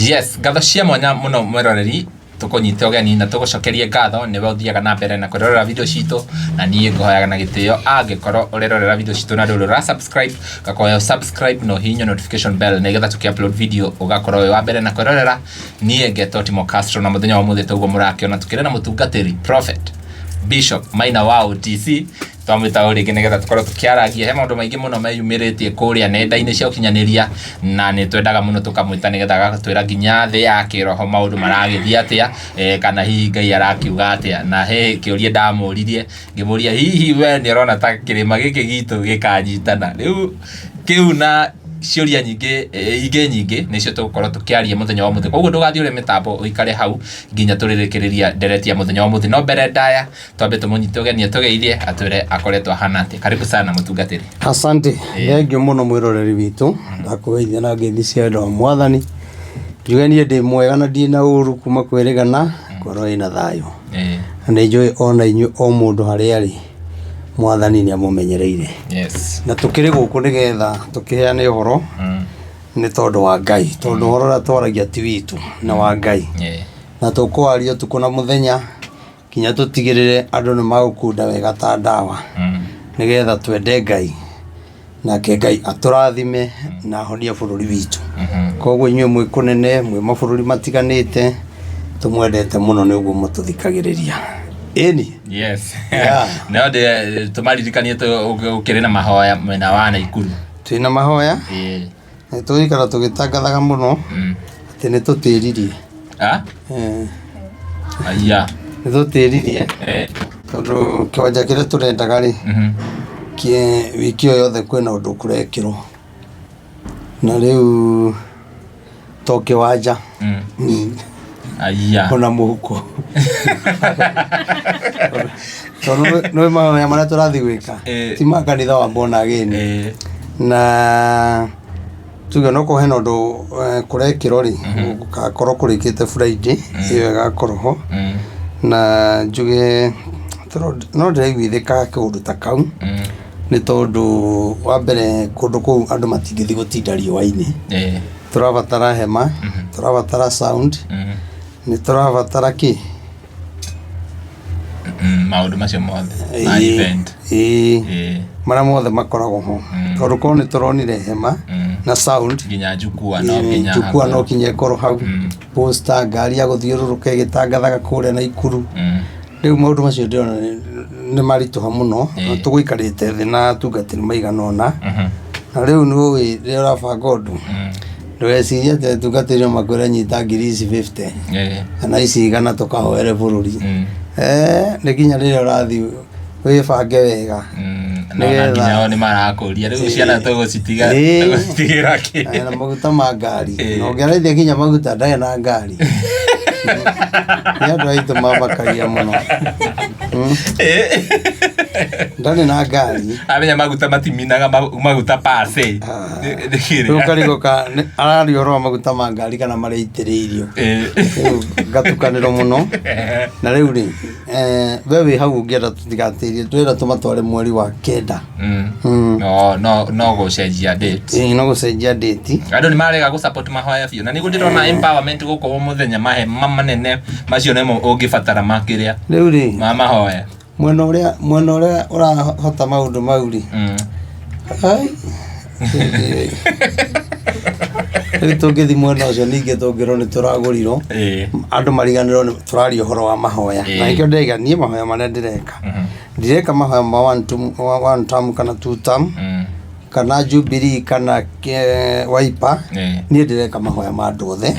Yes, ngatho cia mwanya mũno mwĩroreri, tũkũnyite ũgeni na tũgũcokerie ngatho nĩwe ũthiaga na mbere na kwĩrorera video citũ, na niĩ ngũhoyaga na gĩtĩo angĩkorwo ũrerorera video citũ na ndũrĩ ũra subscribe, ngakũhoya subscribe na ũhihinye notification bell nĩgetha tũkĩ upload video ũgakorwo wĩ wa mbere na kwĩrorera. Niĩ ngetwo Timo Castro, na mũthenya wa ũmũthĩ toguo mũrakĩona tũkĩrĩ na mũtungatĩri Prophet Bishop Maina wa OTC. Twamwĩta o rĩngĩ nĩgetha tũkorwo tũkĩarangia he maũndũ maingĩ mũno meyumĩrĩtie kũrĩa nenda-inĩ cia ũkinyanĩria, na nĩ twendaga mũno tũkamwĩta nĩgetha agatwĩra nginya thĩ ya kĩroho maũndũ maragĩthiĩ atĩa, kana hihi Ngai arakiuga atĩa. Na he kĩũria ndamũririe, ngĩmũria hihi we nĩ ũrona ta kĩrĩma gĩkĩ gitũ gĩkanyitana. Rĩu kĩu na ciũria nyingĩ, ingĩ nyingĩ nĩcio tũgũkorwo tũkĩaria mũthenya wa ũmũthĩ. Koguo ndũgathiĩ ũrĩ mĩtambo, ũikare hau nginya tũrĩrĩkĩrĩria ndereti ya mũthenya wa ũmũthĩ. No mbere ndaya twambe tũmũnyite ũgeni atũgeithie, atwĩre akoretwo ahana atĩa. Karibu sana mũtungatĩri. Asante, thengiũ mũno mwĩroreri witũ, ndakũgeithia na ngeithi cia wendo wa Mwathani. Njuge niĩ ndĩ mwega na ndirĩ na ũru kuma kwĩrĩgana, ngoro ĩna thayũ. Na nĩ njũĩ ona inyuĩ o mũndũ harĩa arĩ, Mwathani nĩ amũmenyereire. Na tũkĩrĩ gũkũ nĩgetha tũkĩheane ũhoro, nĩ tondũ wa Ngai, tondũ ũhoro ũrĩa twaragia ti witũ, nĩ wa Ngai. Na tũkũwaria ũtukũ na mũthenya, nginya tũtigĩrĩre andũ nĩ maũkunda wega ta ndawa, nĩgetha twende Ngai, nake Ngai atũrathime na ahonie bũrũri witũ. Koguo inyuĩ mwĩ kũnene, mwĩ mabũrũri matiganĩte, tũmwendete mũno nĩ ũguo mũtũthikagĩrĩria. Ĩni. Yes. Yeah. No ndĩ tũmaririkanie ũkĩrĩ na mahoya mwena wa Naikuru. Twĩna mahoya, nĩ tũgũikara tũgĩtangathaga mũno atĩ nĩ tũtĩririe. Ah? Aya. Nĩ tũtĩririe tondũ kĩwanja kĩrĩa tũrendaga rĩ, wiki ĩyo yothe kwĩna ũndũ kũrekĩrwo. Na rĩu to kĩwanja Aya. Ona mũhuko, tondũ nĩ mahoya marĩa tũrathiĩ gwĩka ti ma kanitha wa born again. Na tuge onokorwo hena ũndũ kũrekĩrwo rĩ, gũgakorwo kũrĩkĩte Friday ĩyo ĩgakorwo ho. Na njuge no ndĩraiguithĩka kaũndũ ta kau, nĩ tondũ wa mbere kũndũ kũu andũ matingĩthiĩ gũtinda riũa-inĩ. Tũrabatara hema, tũrabatara sound, nĩ tũrabatara kĩ? Maũndũ macio mothe ma event. Ĩĩ, marĩa mothe makoragwo ho, tondũ korwo nĩ tũronire hema na sound, Nginya jukwaa no nginya jukwaa no nginya ĩkorwo hau, poster, ngari ya gũthiũrũrũka ĩgĩtangathaga kũrĩa Naikuru. Rĩu maũndũ macio ndĩrona nĩ maritũha mũno, na tũgũikarĩte thĩ na atungatĩri maigana ũna, na rĩu nĩ ũĩ rĩrĩa ũrabanga ũndũ, ndũgecirie atĩ atungatĩri no makwĩre nyita ngiri ici 50 kana ici 100 tũkahoere bũrũri. Nĩ nginya rĩrĩa ũrathiĩ wĩbange wega. Na ona nginya o nĩ marakũria rĩu ciana tũgũcitiga tũgũcitigĩra kĩ? Na maguta ma ngari. Na ũngĩarĩithia nginya maguta ndarĩ na ngari. Nĩ andũ aitũ mamakagia mũno. Ndarĩ na ngari. Amenya maguta matiminaga maguta pase. Rĩu karigũ ka araria ũhoro wa maguta ma ngari kana marĩa aitĩrĩirio. Rĩu ngatukanĩrwo mũno. Na rĩu rĩ, we wĩ hau ũngĩenda tũtigatĩrie, twĩra tũmatware mweri wa 9. No no no gũcenjia date. Ĩĩ, no gũcenjia date. Andũ nĩ marega gũ support mahoya biũ, na nĩguo ndĩrona empowerment gũkũ mũthenya mahema manene macio nĩmo ũngĩbatara makĩria Rĩu rĩ, ma mahoya. Mwena ũrĩa ũrahota maũndũ mau rĩ, ai, rĩu tũngĩthiĩ mwena ũcio ningĩ tũngĩrwo nĩ tũragũrirwo, andũ mariganĩrwo nĩ tũraria ũhoro wa mahoya. Na nĩkĩo ndĩraiga niĩ mahoya marĩa ndĩreka, ndireka mahoya ma one term kana two term, kana Jubilee kana Wiper. Niĩ ndĩreka mahoya ma andũ othe,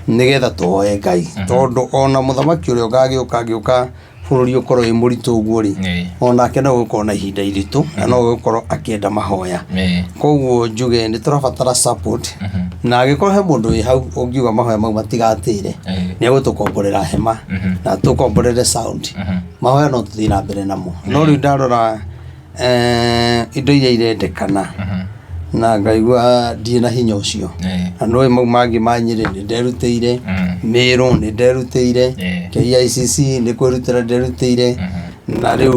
nĩgetha tũhoe Ngai, tondũ ona mũthamaki ũrĩa ũgagĩũka angĩũka bũrũri ũkorwo wĩ mũritũ ũguo rĩ, onake no gũkorwo na ihinda iritũ na no gũkorwo akĩenda mahoya. Koguo njuge nĩ tũrabatara support, na angĩkorwo he mũndũ wĩ hau ũngiuga mahoya mau matigatĩre, nĩ egũtũkomborera hema na tũkomborere sound, mahoya no tũthiĩ na mbere namo. No rĩu ndarora indo iria irendekana na ngaigua ndirĩ na hinya ũcio. Na nĩũĩ mau mangĩ ma Nyĩrĩ nĩ nderutĩire, Mĩrũ nĩ nderutĩire, KICC nĩ kwĩrutĩra nderutĩire, na rĩu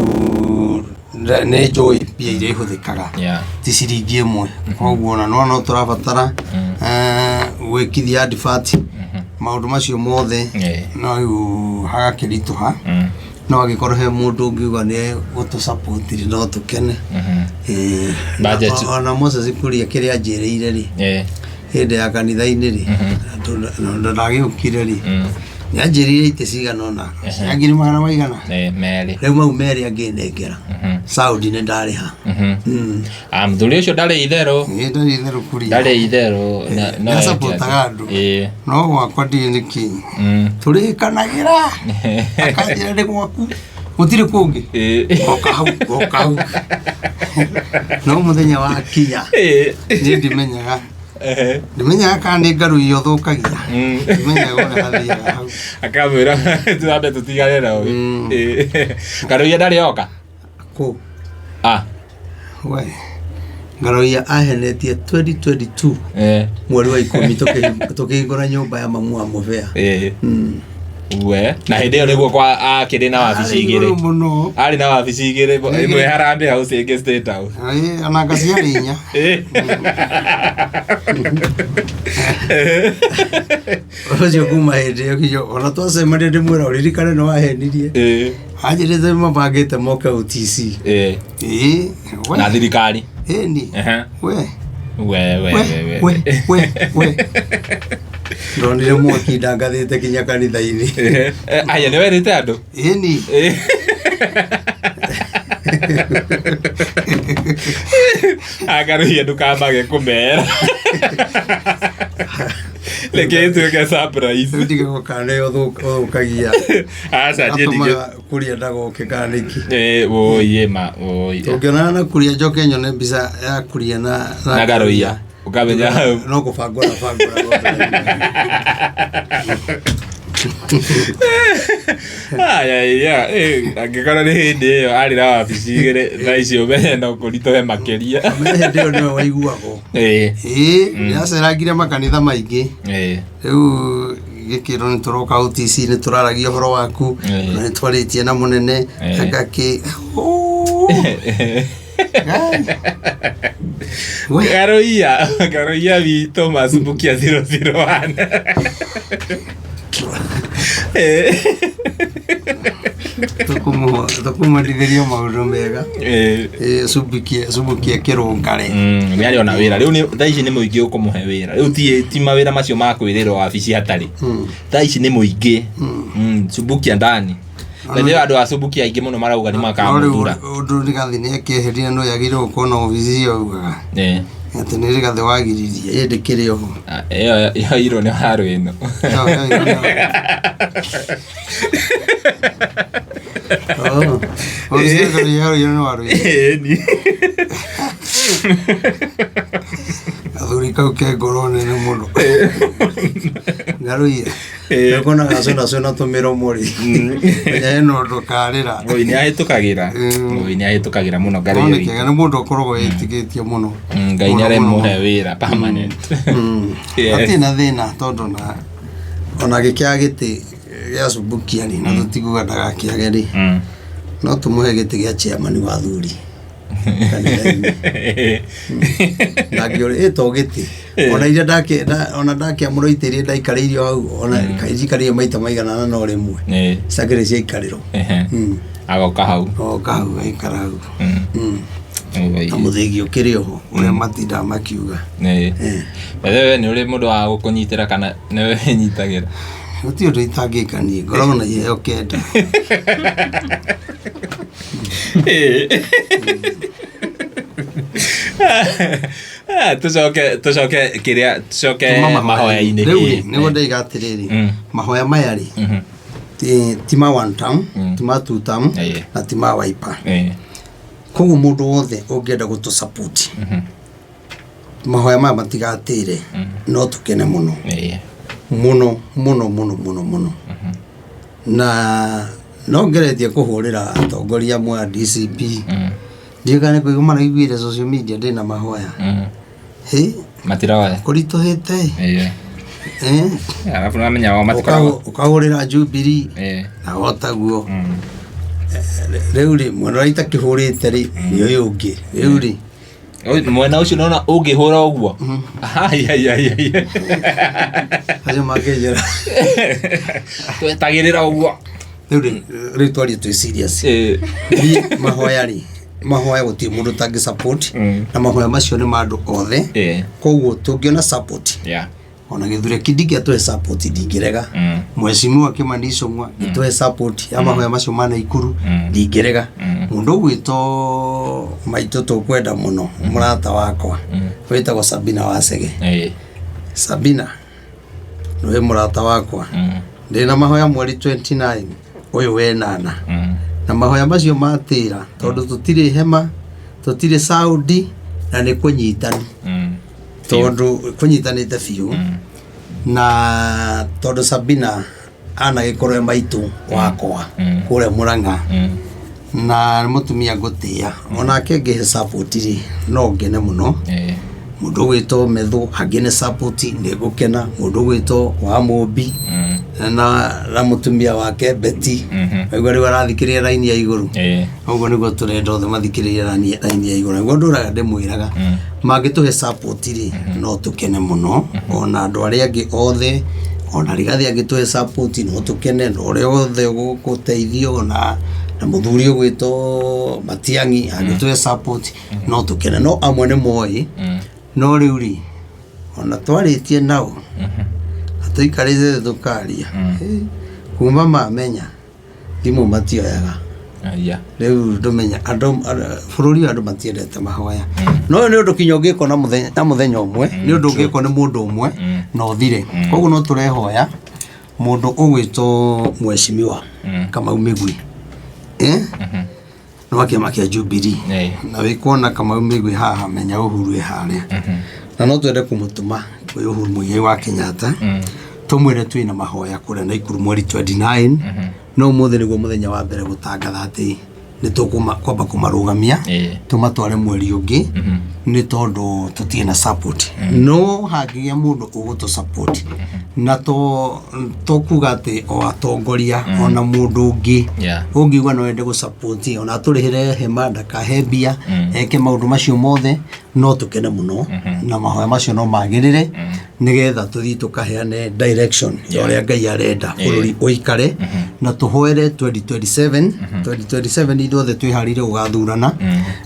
nĩ njũĩ mbia iria ihũthĩkaga ti ciringi ĩmwe. Koguo ona nĩwona no tũrabatara Gwĩkithia advert, maũndũ macio mothe, no rĩu hagakĩritũha. No angĩkorwo he mũndũ ũngiuga nĩ gũtũ support rĩ, no tũkene. Budget. Ona Moses Kuria kĩrĩa anjĩrĩire rĩ, hĩndĩ ya kanitha-inĩ rĩ, na ndagĩũkire rĩ, nĩ anjĩrĩire itĩ cigana ũna cia ngiri magana maigana. Merĩ. Rĩu mau merĩ angĩnengera Saudi nĩ ndarĩha. Ah, mũthuri ũcio ndarĩ itherũ. Ĩ, ndarĩ itherũ Kuria. Ndarĩ itherũ no Nĩ eke acapotaga andũ. No gwakwa ndirĩ nĩkĩ tũrĩkanagĩra, akanjĩra nĩ gwaku, gũtirĩ kũngĩ. Goka hau, goka hau. No mũthenya wakinya, niĩ ndimenyaga, ndimenyaga kana nĩ ngaruiyo thũkagia. Ndimenyaga ũrĩa hathiaga hau. Akamwĩra tũambe tũtigane na ũyũ. Karuiya ndarĩ oka. Kũ? Ah. We ngaroia ahenetie 2022, mweri wa 10, tũkĩhingũra nyũmba ya mamu wa mũbea. We na hĩndĩ ĩyo nĩguo kwa akĩrĩ na wabici Arĩ igũrũ igĩrĩ. Mũno. Arĩ na wabici igĩrĩ, ĩmwe Harambee House, ĩngĩ State House. Ĩ, ona nga ciarĩ inya. Ũcio kuma hĩndĩ ĩyo kinya ona twacemania ndĩmwĩra ũririkane nĩ wahenirie. Anjĩrĩte mabangĩte moke OTC. Ĩ, we. Na thirikari. Ĩni. We. We we. We. We. We we we, ndonire mwaki ndangathĩte kinya kanitha-inĩ. Aya, nĩ werĩte andũ? Ĩni. Akaruhia, ndũkamage kũmera, reke ĩtuĩke surprise. Rĩu ndigagwo kana nĩyo ũthũkagia. Aca, niĩ ndigĩ. Atũmaga kuria ndagoke kana nĩkĩ. Wũiĩ ma wũi. Tũngĩonana na kuria, njoke nyone mbica ya kuria na Na Ngaruiya, ũkamenya hau. No kũbangũra bangũra. Aya, ya, angĩkorwo nĩ hĩndĩ ĩyo arĩ na wabici igĩrĩ, thaa ici ũmenye no kũritũhe makĩria. Amenye hĩndĩ ĩyo nĩwe waiguagwo. Ĩĩ, nĩacerangire makanitha maingĩ. Rĩu gĩkĩrwo nĩ tũroka OTC, nĩ tũraragia ũhoro waku, na nĩ twarĩtie na mũnene. Agakĩ Ngai. We. Ngaruiya, Ngaruiya witũ Masumbukia 001. Tũkũmwendithĩria maũndũ mega. Ĩ, cubukie kĩrũngare. Nĩ arĩ ona wĩra rĩu, thaa ici nĩ mũingĩ ũkũmũhe wĩra rĩu, ti mawĩra macio ma kwĩrĩrwo wabici hatarĩ. Thaa ici nĩ mũingĩ. Subukia ndani. By the way, andũ a Subukia aingĩ mũno marauga nĩ No rĩu makamũthura. Ũndũ Rigathĩ nĩ akĩeherire, no yagĩrĩirwo gũkorwo na obici cio augaga atĩ nĩ Rigathĩ wagiririe, ĩ ndĩkĩrĩ oho. Ah, ĩyo yoirwo nĩ waru ĩno. Oh, obici ya Rigathĩ nĩ waru ĩno. Ĩni. Athuri kau ke ngoro nene mũno Ngaruiya. Nĩkuona gacũna cũna tũmĩromo rĩ, menya hena ũndũ karĩra. Oi, nĩ ahĩtũkagĩra. Oi, nĩ ahĩtũkagĩra mũno No Ngaruiya nĩ witũ. kĩega, nĩ mũndũ ũkoragwo wĩtigĩtie mũno. Ngai nĩ Mũno, mũno, aremũhe mũno. wĩra permanent. Yes. Hatirĩ na thĩna tondũ na ona gĩkĩaga gĩtĩ gĩa Subukia rĩ, na tũtikuga ndagakĩage rĩ, no tũmũhe gĩtĩ gĩa chairman wa athuri kanitha-inĩ. Ndangĩũrĩ ĩ to gĩtĩ ona iria ona ndakĩamũrwo itĩ iria ndaikarĩirio hau, ona njikarĩire maita maigana na no rĩmwe citakĩrĩ ciaikarĩrwo. Agoka hau. Oka hau, aikara hau. Na mũthĩgi ũkĩrĩ oho ũrĩa matindaga makiuga. By the way, nĩ ũrĩ mũndũ wa gũkũnyitĩra kana nĩwe wĩnyitagĩra? Gũtirĩ ũndũ itangĩka niĩ, ngoragwo na iheo 9. Ah, tũcoke kĩrĩa, tũcoke Tuma mahoya-inĩ. Rĩu rĩ, nĩguo ndaiga atĩrĩrĩ, mahoya maya rĩ, ti ma one term, ti ma two term, na ti ma Wiper. Koguo mũndũ wothe ũngĩenda gũtũ support, mahoya maya matigatĩre, no tũkene mũno mũno mũno mũno mũno mũno. Na no ngeretie kũhũrĩra atongoria amwe a DCP, ndiũĩ kana nĩ kũigua maraiguire social media ndĩna mahoya. Hĩ. Matiroya. Kũritũhĩte. Eh? Arabu namenya wao matikoragwo. Ũkahũrĩra Jubilee na otaguo. Rĩu rĩ, mwena ũrĩa itakĩhũrĩte rĩ, nĩ ũyũ ũngĩ rĩu rĩ. Oi, mwena ũcio nona ũngĩhũra ũguo. Ai, ai, ai, ai. Acio mangĩnjĩra. Twetagĩrĩra ũguo. Rĩu rĩ, rĩu twarie twĩ serious. Niĩ mahoya rĩ, mahoya gũtirĩ mũndũ ũtangĩ support na mahoya macio nĩ ma andũ othe. Koguo tũngĩona support ona gĩthure ndingĩatũhe support ndingĩrega. Mheshimiwa Kimani Ichung'wa gĩtũhe support ya mahoya macio ma Naikuru ndingĩrega. Mũndũ ũgwĩtwo maitũ tũkwenda mũno mũrata wakwa wĩtagwo Sabina Wacege. Sabina nĩwe mũrata wakwa. Ndĩna mahoya mweri 29 ũyũ wenana. Na mahoya macio matĩra tondũ tũtirĩ hema, tũtirĩ saundi na nĩ kũnyitanu. Tondũ kũnyitanĩte biũ. Na tondũ Sabina anagĩkorwo e maitũ wakwa kũrĩa Mũrang'a. Na nĩ mũtumia ngũtĩĩa. Onake ngĩhe support rĩ, no ngene mũno. Mũndũ ũgwĩtwo Methũ angĩne support nĩ ngũkena. Mũndũ ũgwĩtwo wa Mũmbi na mũtumia wake Betty. Waigua rĩu arathikĩrĩria raini ya igũrũ. Ũguo nĩguo tũrenda othe mathikĩrĩrie raini ya igũrũ. Nĩguo ndũraga ndĩmwĩraga. Mangĩtũhe support rĩ, no tũkene mũno. Ona andũ arĩa angĩ othe, ona Rigathĩ angĩtũhe support no tũkene, na ũrĩa wothe ũgũteithio, ona na mũthuri ũgwĩtwo Matiang'i angĩtũhe support no tũkene. No amwe nĩ moĩ, no rĩu rĩ, ona twarĩtie nao, na tũikarĩte thĩ tũkaria, kuma mamenya thimũ matioyaga. Rĩu ndũmenya andũ bũrũri ũyũ andũ matiendete mahoya. No ũyũ nĩ ũndũ kinya ũngĩkwo na mũthenya na mũthenya ũmwe, nĩ ũndũ ũngĩkwo nĩ mũndũ ũmwe na ũthire. Koguo no tũrehoya mũndũ ũgwĩtwo Mheshimiwa Kamau Mĩgwi. Nĩ wa kĩama kĩa Jubilee. Na wĩkuona Kamau Mĩgwi haha menya Uhuru ĩ harĩa. Na no twende kũmũtũma kwĩ Uhuru Muigai wa Kenyatta. Tũmwĩre twĩna mahoya kũrĩa Naikuru mweri 29. No ũmũthĩ nĩguo mũthenya wa mbere gũtangatha atĩ nĩ tũkwamba kũmarũgamia tũmatware mweri ũngĩ nĩ tondũ tũtirĩ na support. No hangĩgĩa mũndũ ũgũtũ support na to kuga atĩ o atongoria ona mũndũ ũngĩ ũngĩigua no ende gũ support ona atũrĩhĩre hema ndakahe mbia eke maũndũ macio mothe no tũkene mũno na mahoya macio no magĩrĩre nĩgetha tũthiĩ tũkaheane direction ya ũrĩa Ngai arenda bũrũri ũikare na tũhoere 2027 2027 ithuothe twĩharĩire gũgathurana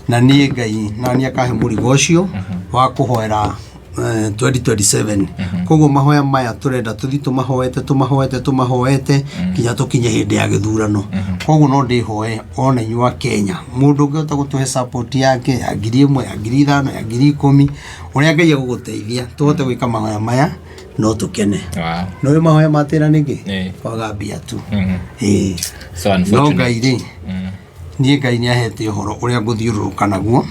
na niĩ Ngai na niĩ akahe mũrigo ũcio wa kũhoera 2027. Koguo mahoya maya tũrenda tũthiĩ tũmahoete tũmahoete tũmahoete nginya tũkinye hĩndĩ ya gĩthurano. Koguo no ndĩhoe ona inyuĩ a Kenya mũndũ ũngĩhota gũtũhe support yake ya 1000 ya 5000 ya 10,000 ũrĩa Ngai egũgũteithia tũhote gwĩka mahoya maya no tũkene. No nĩ mahoya matĩra nĩkĩ? Kwaga mbia tu. So No unfortunate. Ngai rĩ, niĩ Ngai nĩ ahete ũhoro ũrĩa ngũthiũrũrũka naguo.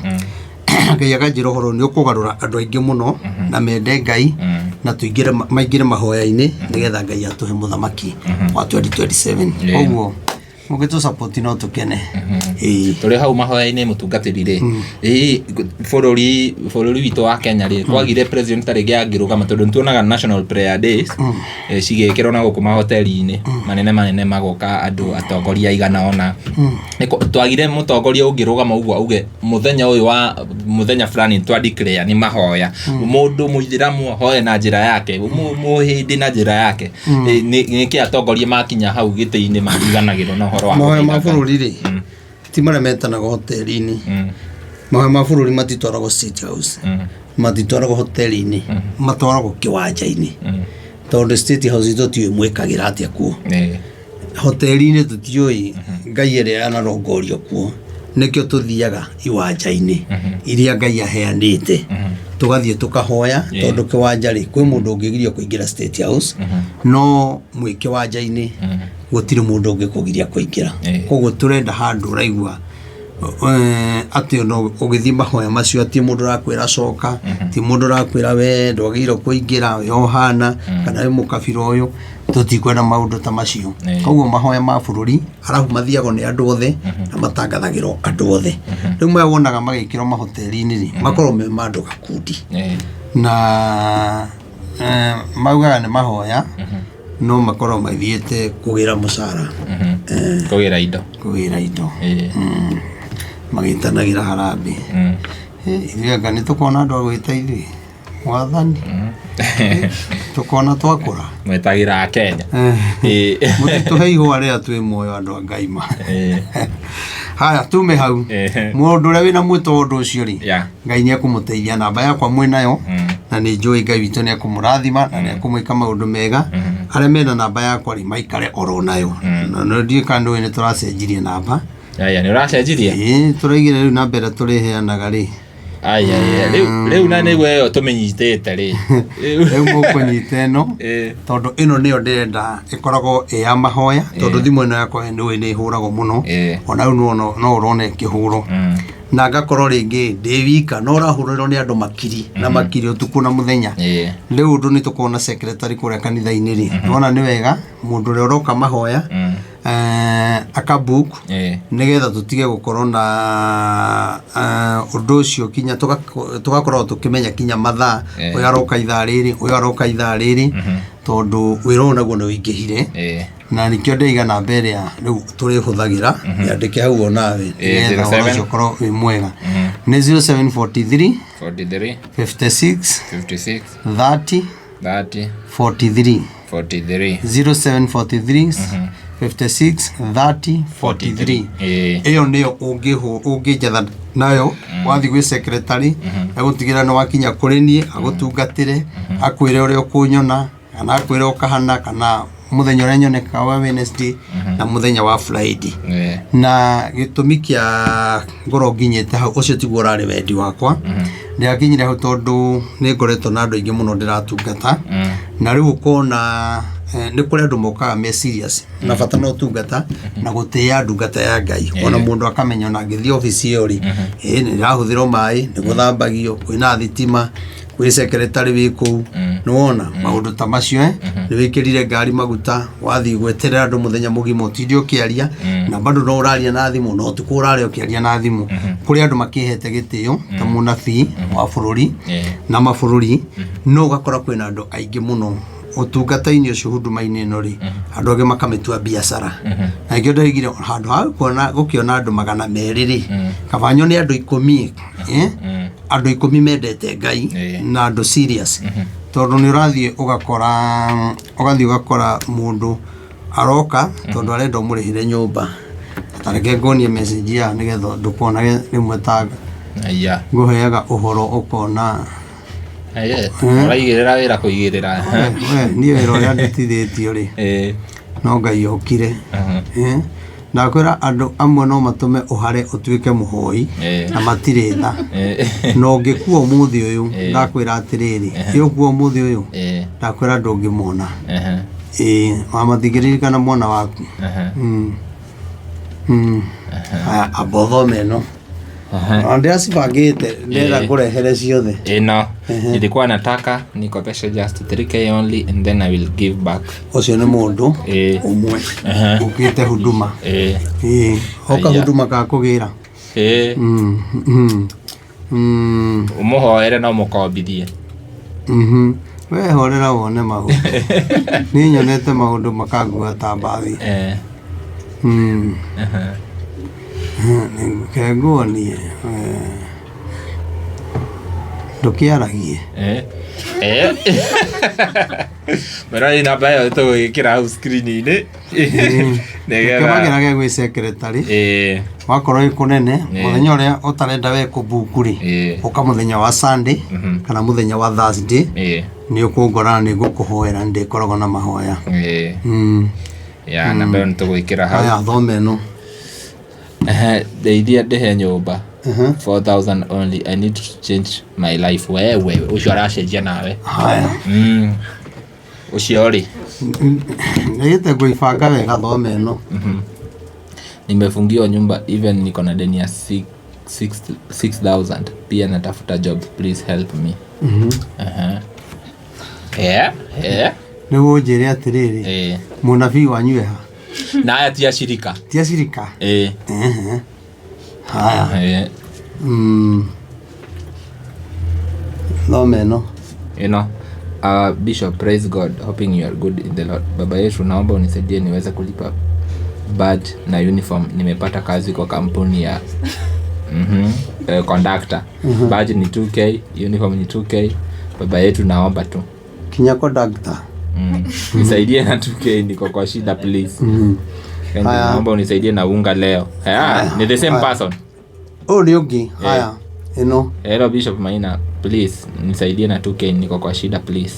Ngai akanjĩra ũhoro nĩ ũkũgarũra andũ aingĩ mũno na mende Ngai na tũingĩre maingĩre mahoya-inĩ nĩgetha Ngai atũhe mũthamaki wa 2027. Koguo mũngĩtũ support no tũkene. Tũrĩ hau mahoya-inĩ mũtungatĩri rĩ, bũrũri bũrũri witũ wa Kenya rĩ, kwagire president ta rĩngĩ angĩrũgama tondũ nĩtuonaga national prayer days cigĩkĩrwo na gũkũ mahoteli-inĩ manene manene magoka andũ atongoria aigana ũna. Twagire mũtongoria ũngĩrũgama ũguo auge mũthenya ũyũ wa mũthenya fulani twa declare nĩ mahoya. Mũndũ mũithĩramu ahoe na njĩra yake, mũhĩndĩ na njĩra yake. Nĩkĩ atongoria makinya hau gĩtĩ-inĩ mariganagĩrwo na ũhoro wa Mahoya ma gũthaitha Ngai? bũrũri rĩ, ti marĩa metanaga hoteli-inĩ. Mahoya ma bũrũri matitwaragwo State House, matitwaragwo hoteli-inĩ, matwaragwo kĩwanja-inĩ. Tondũ State House tũtiũĩ mwĩkagĩra atĩa kuo. Hoteli-inĩ tũtiũĩ Ngai ĩrĩa yanarongorio kuo. Nĩkĩo tũthiaga iwanja-inĩ iria Ngai aheanĩte. Tũgathiĩ tũkahoya tondũ kĩwanja rĩ, kwĩ mũndũ ũngĩgirio kũingĩra State House, no mwĩ kĩwanja-inĩ gũtirĩ mũndũ ũngĩkũgiria kũingĩra. Koguo tũrenda handũ ũraigua atĩ ona ũgĩthiĩ mahoya macio ti mũndũ ũrakwĩra coka, ti mũndũ ũrakwĩra we ndwagĩrĩirwo kũingĩra, we ũhana kana wĩ mũkabira ũyũ, tũtikwenda maũndũ ta macio. Koguo mahoya ma bũrũri arabu mathiagwo nĩ andũ othe na matangathagĩrwo andũ othe. Rĩu maya wonaga magĩkĩrwo mahoteli-inĩ rĩ, makoragwo me ma andũ gakundi. Na maugaga nĩ mahoya no makorwo mathiĩte kũgĩra mũcara. Kũgĩra indo. Kũgĩra indo. Magĩtanagĩra harambee. Ithuĩ anga nĩ tũkona andũ a gwĩta ithuĩ mwathani, tũkona twakũra. Mwetagĩra Kenya. Mũtitũhe ihũa rĩrĩa twĩ muoyo andũ a Ngai ma. Haya, tume hau. Mũndũ ũrĩa wĩna mwĩto wa ũndũ ũcio rĩ, Ngai nĩ ekũmũteithia. Namba yakwa mwĩ nayo, na nĩ njũĩ Ngai witũ nĩ ekũmũrathima na nĩ ekũmwĩka maũndũ mega. Arĩa mena namba yakwa rĩ, maikare oro nayo. Na ndiũĩ kana nĩũĩ nĩ tũracenjirie namba. Aya, nĩ ũracenjirie? Ĩĩ, tũraigire rĩu namba ĩrĩa tũrĩheanaga rĩ. Aya, rĩu na nĩguo ĩyo tũmĩnyitĩte rĩ. Rĩu mũkũnyita ĩno, tondũ ĩno nĩyo ndĩrenda ĩkoragwo ĩ ya mahoya, tondũ thimũ ĩno yakwa nĩũĩ nĩ ĩhũragwo mũno. Ona rĩu no ũrona ĩkĩhũrwo. Na ngakorwo rĩngĩ ndĩ wika, no ũrahũrĩrwo nĩ andũ makiri na makiri ũtukũ na mũthenya. Rĩu ũndũ nĩ tũkorwo na secretary kũrĩa kanitha-inĩ rĩ, nĩwona nĩ wega mũndũ ũrĩa ũroka mahoya, akabook, nĩgetha tũtige gũkorwo na ũndũ ũcio kinya tũgakorwo tũkĩmenya kinya mathaa, ũyũ aroka ithaa rĩrĩ, ũyũ aroka ithaa rĩrĩ, tondũ wĩra ũyũ naguo nĩ ũingĩhire. Na nĩkĩo ndĩiga namba ĩrĩa rĩu tũrĩhũthagĩra, yandĩke hau onawe, nĩgetha ũhoro ũcio ũkorwo wĩ mwega. Nĩ 0743 43 56 56 30 30 43. 43. 0743 56 30 43. Ĩyo nĩyo ũngĩnjetha nayo wathiĩ gwĩ secretary, egũtigĩrĩra nĩ wakinya kũrĩ niĩ, agũtungatĩre, akwĩre ũrĩa ũkũnyona, kana akwĩre ũkahana, kana mũthenya ũrĩa nyonekaga wa Wednesday na mũthenya wa Friday. Na gĩtũmi kĩa ngorwo nginyĩte hau, ũcio tiguo ũrarĩ wendi wakwa. Ndĩrakinyire hau tondũ nĩ ngoretwo na andũ aingĩ mũno ndĩratungata, na rĩu ũkona nĩ kũrĩ andũ mokaga me serious na bata na ũtungata na gũtĩĩa ndungata ya Ngai. Ona mũndũ akamenya ona angĩthiĩ obici ĩyo rĩ, nĩ ĩrahũthĩrwo maĩ, nĩ gũthambagio, kwĩna thitima, kwĩ secretary wĩ kũu, nĩwona maũndũ ta macio, nĩ wĩkĩrire ngari maguta, wathiĩ gweterera andũ mũthenya mũgima ũtinde ũkĩaria, na bado no ũraria na thimũ, na ũtukũ ũraria ũkĩaria na thimũ. Kũrĩ andũ makĩhete gĩtĩo ta mũnabii wa bũrũri na mabũrũri, no ũgakora kwĩna andũ aingĩ mũno ũtungata-inĩ ũcio, huduma-inĩ ĩno rĩ, andũ angĩ makamĩtua biacara. Na nĩkĩo ndĩraigire handũ ha kuona gũkĩona andũ 200 rĩ, kaba nyone andũ 10, andũ 10 mendete Ngai na andũ serious. Tondũ nĩ ũrathiĩ ũgakora, ũgathiĩ ũgakora mũndũ aroka tondũ arenda ũmũrĩhĩre nyũmba. Ta reke nguonie message ya nĩgetha ndũkonage rĩmwe ta ngũheaga ũhoro ũkona. Ũraigĩrĩra wĩra kũigĩrĩra. Niĩ wĩra ũrĩa ndutithĩtio rĩ, no Ngai okire. Ndakwĩra andũ amwe no matũme ũhare ũtuĩke mũhoi na matirĩ tha. Na ũngĩkua ũmũthĩ ũyũ, ndakwĩra atĩrĩrĩ, ĩ ũkua ũmũthĩ ũyũ, ndakwĩra ndũngĩmona. Matingĩririkana mwana waku. Amba ũthome ĩno. Ndĩracibangĩte, ndĩrenda ngũrehere ciothe. Ĩno nilikuwa nataka nikopeshe just 3k only and then I will give back. Ũcio nĩ mũndũ ũmwe ũkĩte huduma. Oka huduma ka kũgĩra. Ũmũhoere no mũkombithie. We horera wone maũndũ. Niĩ nyonete maũndũ makangua ta mbathi. Reke nguonie. Ndũkĩaragie. Mwĩroreri namba ĩyo tũgũgĩkĩra hau screen-inĩ. Nĩgetha gĩ gwĩ secretary. Wakorwo wĩ kũnene, mũthenya ũrĩa ũtarenda we kũbuku rĩ, ũka mũthenya wa Sunday kana mũthenya wa Thursday, nĩ ũkũngora na nĩ ngũkũhoera, nĩ ndĩkoragwo na mahoya. Ya, namba ĩyo nĩ tũgwĩkĩra hau. Haya, thome ĩno. Ndeithia ndĩhe nyũmba 4000 only, I need to change my life. Wewe ũcio aracenjia nawe. Haya. Ũcio rĩ. Nĩgĩte ngũibanga wega, thome ĩno. Nimefungiwa nyumba even niko na deni ya 6000, pia natafuta job, please help me. Nĩguo ũnjĩre atĩrĩrĩ, mũnabii wanyu eha? Na aya ti acirika. Ti acirika? Haya. Thome ĩno. Ĩno. Bishop, praise God, hoping you are good in the Lord. Baba Yesu, naomba unisaidie niweze kulipa badge na uniform. Nimepata kazi kwa kampuni ya Conductor. Badge ni 2K, uniform ni 2K. Baba yetu naomba tu. Kinya conductor. Nisaidie na 2K, niko kwa shida, please. Kindly, Haya. naomba unisaidie na unga leo. Ah, ni the same Haya. person. Ũyũ nĩ ũngĩ. Haya, ĩno. Hello Bishop Maina, please nisaidie na 2K, niko kwa shida, please.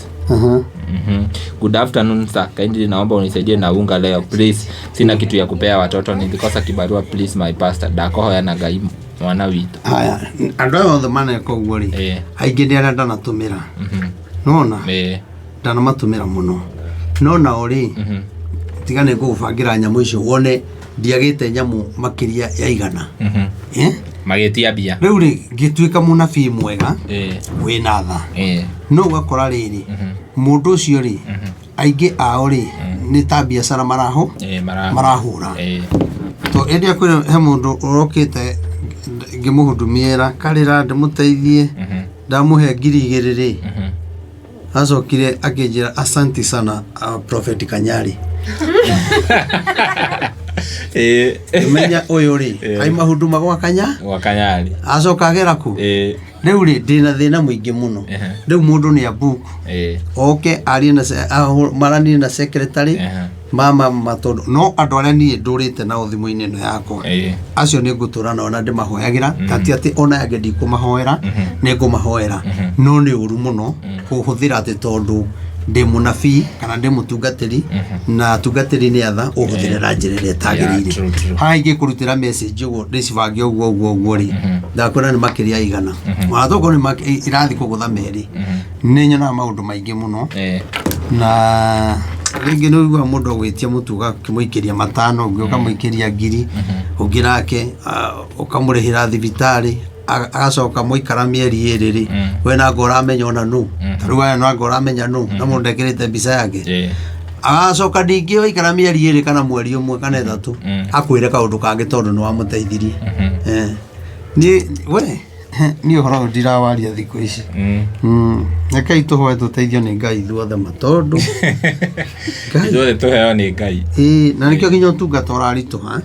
Good afternoon sir, kindly naomba unisaidie na unga leo, please. Sina kitu ya kupea watoto, nilikosa kibarua, please my pastor. Ndakohoya na Ngai mwana witũ. Haya, andũ aya othe maneka ũguo rĩ, aingĩ nĩ arĩa ndanatũmĩra. Nona ndanamatũmĩra mũno, no nao rĩ, tiga nĩ ngũgũbangĩra nyamũ icio wone ndiagĩte nyamũ makĩria ya 100. Eh? Magĩtia mbia. Rĩu rĩ, ngĩtuĩka mũnabii mwega wĩna tha, no ũgakora rĩrĩ, mũndũ ũcio rĩ, aingĩ ao rĩ, nĩ ta biacara maraho marahũra. To ĩndĩ akwĩra he mũndũ ũrokĩte ngĩmũhudumiĩra karĩra ndĩmũteithie, ndamũhe 2000 rĩ, acokire akĩnjĩra, "Asante sana, Prophet Kanyari." Menya ũyũ rĩ, aima huduma gwa Kanya. Gwa Kanyari. Acoka agera kũ. Rĩu rĩ, ndĩna thĩna mũingĩ mũno. Rĩu mũndũ nĩ abuku oke arie na maranire na secretary. Mama matondũ no andũ arĩa niĩ ndũrĩte nao thimũ-inĩ ĩno yakwa, acio nĩ ngũtũra nao na ndĩmahoyagĩra, ta ti atĩ ona angĩ ndikũmahoera, nĩ ngũmahoera, no nĩ ũru mũno kũhũthĩra atĩ tondũ ndĩ mũnabii kana ndĩ mũtungatĩri, na atungatĩri nĩ atha ũhũthĩre na njĩra ĩrĩa ĩtagĩrĩire. Yeah, true, true. Haha ingĩkũrutĩra message ũguo ndĩcibange ũguo ũguo ũguo rĩ, ndakwĩra nĩ makĩria ya 100, ona tokorwo nĩ irathiĩ kũgũtha merĩ. Nĩ nyonaga maũndũ maingĩ mũno. Na rĩngĩ nĩ ũiguaga mũndũ agwĩtia mũtu, ũgakĩmũikĩria 5, ũngĩ ũkamũikĩria 1000, ũngĩ nake ũkamũrĩhĩra thibitarĩ, agacoka mũikara mĩeri 2 rĩ, we nanga ũramenya ona nũ, ta rĩu aya nanga ũramenya nũ, na mũndũ ndekĩrĩte mbica yake. Agacoka ningĩ waikara mĩeri 2 kana mweri 1 kana 3, akwĩre kaũndũ kangĩ tondũ nĩ wamũteithirie. Niĩ we niĩ ũhoro ũyũ ndirawaria thikũ ici. Rekei tũhoe tũteithio nĩ Ngai ithuothe ma, tondũ Ngai Ithuothe tũheo nĩ Ngai. Ĩĩ, na nĩkĩo nginya ũtungata ũraritũha,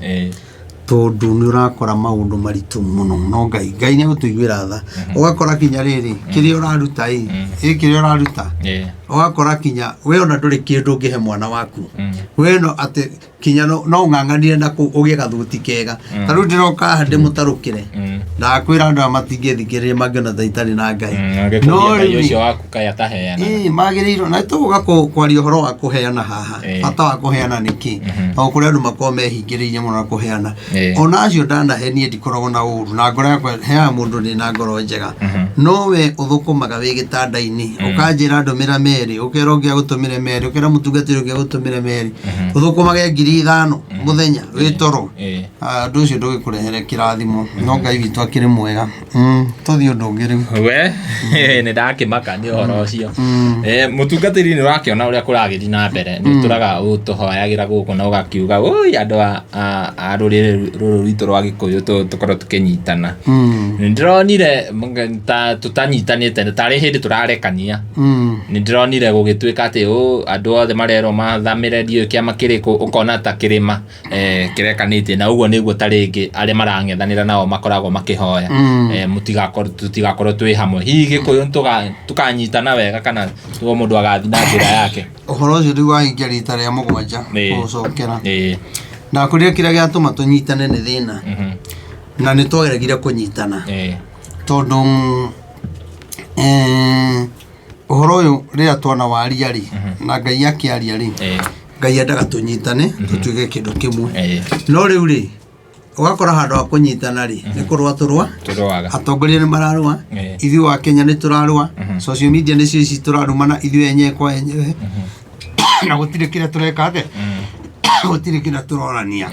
tondũ nĩ ũrakora maũndũ maritũ mũno, no Ngai nĩ agũtũiguĩra tha. Ũgakora kinya rĩrĩ, kĩrĩa ũraruta ĩ ĩ kĩrĩa ũraruta, ũgakora kinya we ona ndũrĩ kĩndũ ũngĩhe mwana waku. We no atĩ kinya no ũng'ang'anire na kũu ũgĩe gathuti kega. Ta rĩu ndĩroka haha ndĩmũtarũkĩre, ndakwĩra andũ aya matingĩthikĩrĩria mangĩona ta itarĩ na Ngai. Angĩkũria No Ngai rĩu ũcio waku kaĩ ataheanaga. Ĩĩ, magĩrĩirwo na tũgũka kwaria ũhoro wa kũheana haha. Bata wa kũheana nĩ kĩ? Tondũ kũrĩ andũ makoragwo mehingĩrĩirie mũno na kũheana. Ona acio ndanahe, niĩ ndikoragwo na ũru na ngoro yakwa, heaga mũndũ ndĩ na ngoro njega. No we ũthũkũmaga wĩ gĩtanda-inĩ, ũkanjĩra ndũmĩra merĩ, ũkera ũngĩ agũtũmĩre merĩ, ũkera mũtungatĩri ũngĩ agũtũmĩre merĩ, ũthũkũmage 5000 mũthenya wĩ toro. Ũndũ ũcio ndũgĩkũrehere kĩrathimo, no Ngai witũ akĩrĩ mwega. Tũthiĩ ũndũ ũngĩ rĩu. We nĩ ndakĩmaka nĩ ũhoro ũcio. Mũtungatĩri, nĩ ũrakĩona ũrĩa kũragĩthiĩ na mbere, nĩ ũtũraga ũtũhoyagĩra gũkũ na ũgakiuga oi andũ a rũrĩrĩ rũrũ rwitũ rwa Gĩkũyũ tũkorwo tũkĩnyitana. Nĩ ndĩronire ta tũtanyitanĩte, tarĩ hĩndĩ tũrarekania. Nĩ ndĩronire gũgĩtuĩka atĩ andũ othe marerwo mathamĩre ndiũĩ kĩama kĩrĩkũ, ũkona ta kĩrĩma kĩrekanĩtie na ũguo nĩguo ta rĩngĩ arĩa marang'ethanĩra nao makoragwo makĩhoya, tũtigakorwo twĩ hamwe. Hihi Gĩkũyũ tũkanyitana wega kana o mũndũ agathiĩ na njĩra yake? Ũhoro ũcio rĩu wahingia rita rĩa 7 gũcokera. Ndakwĩrire kĩrĩa gĩatũma tũnyitane nĩ thĩna, na nĩ twageregire kũnyitana, tondũ ũhoro ũyũ rĩrĩa twona waria rĩ, na Ngai akĩaria rĩ, Ngai endaga tũnyitane tũtuĩke kĩndũ kĩmwe. No rĩu rĩ, ũgakora handũ ha kũnyitana rĩ, nĩ kũrũa tũrũa. Tũrũaga. Atongoria nĩ mararũa, ithuĩ wa Kenya nĩ tũrarũa, social media nĩcio ici tũrarumana ithuĩ enyewe kwa enyewe, na gũtirĩ kĩrĩa tũreka atĩa, gũtirĩ kĩrĩa tũrorania.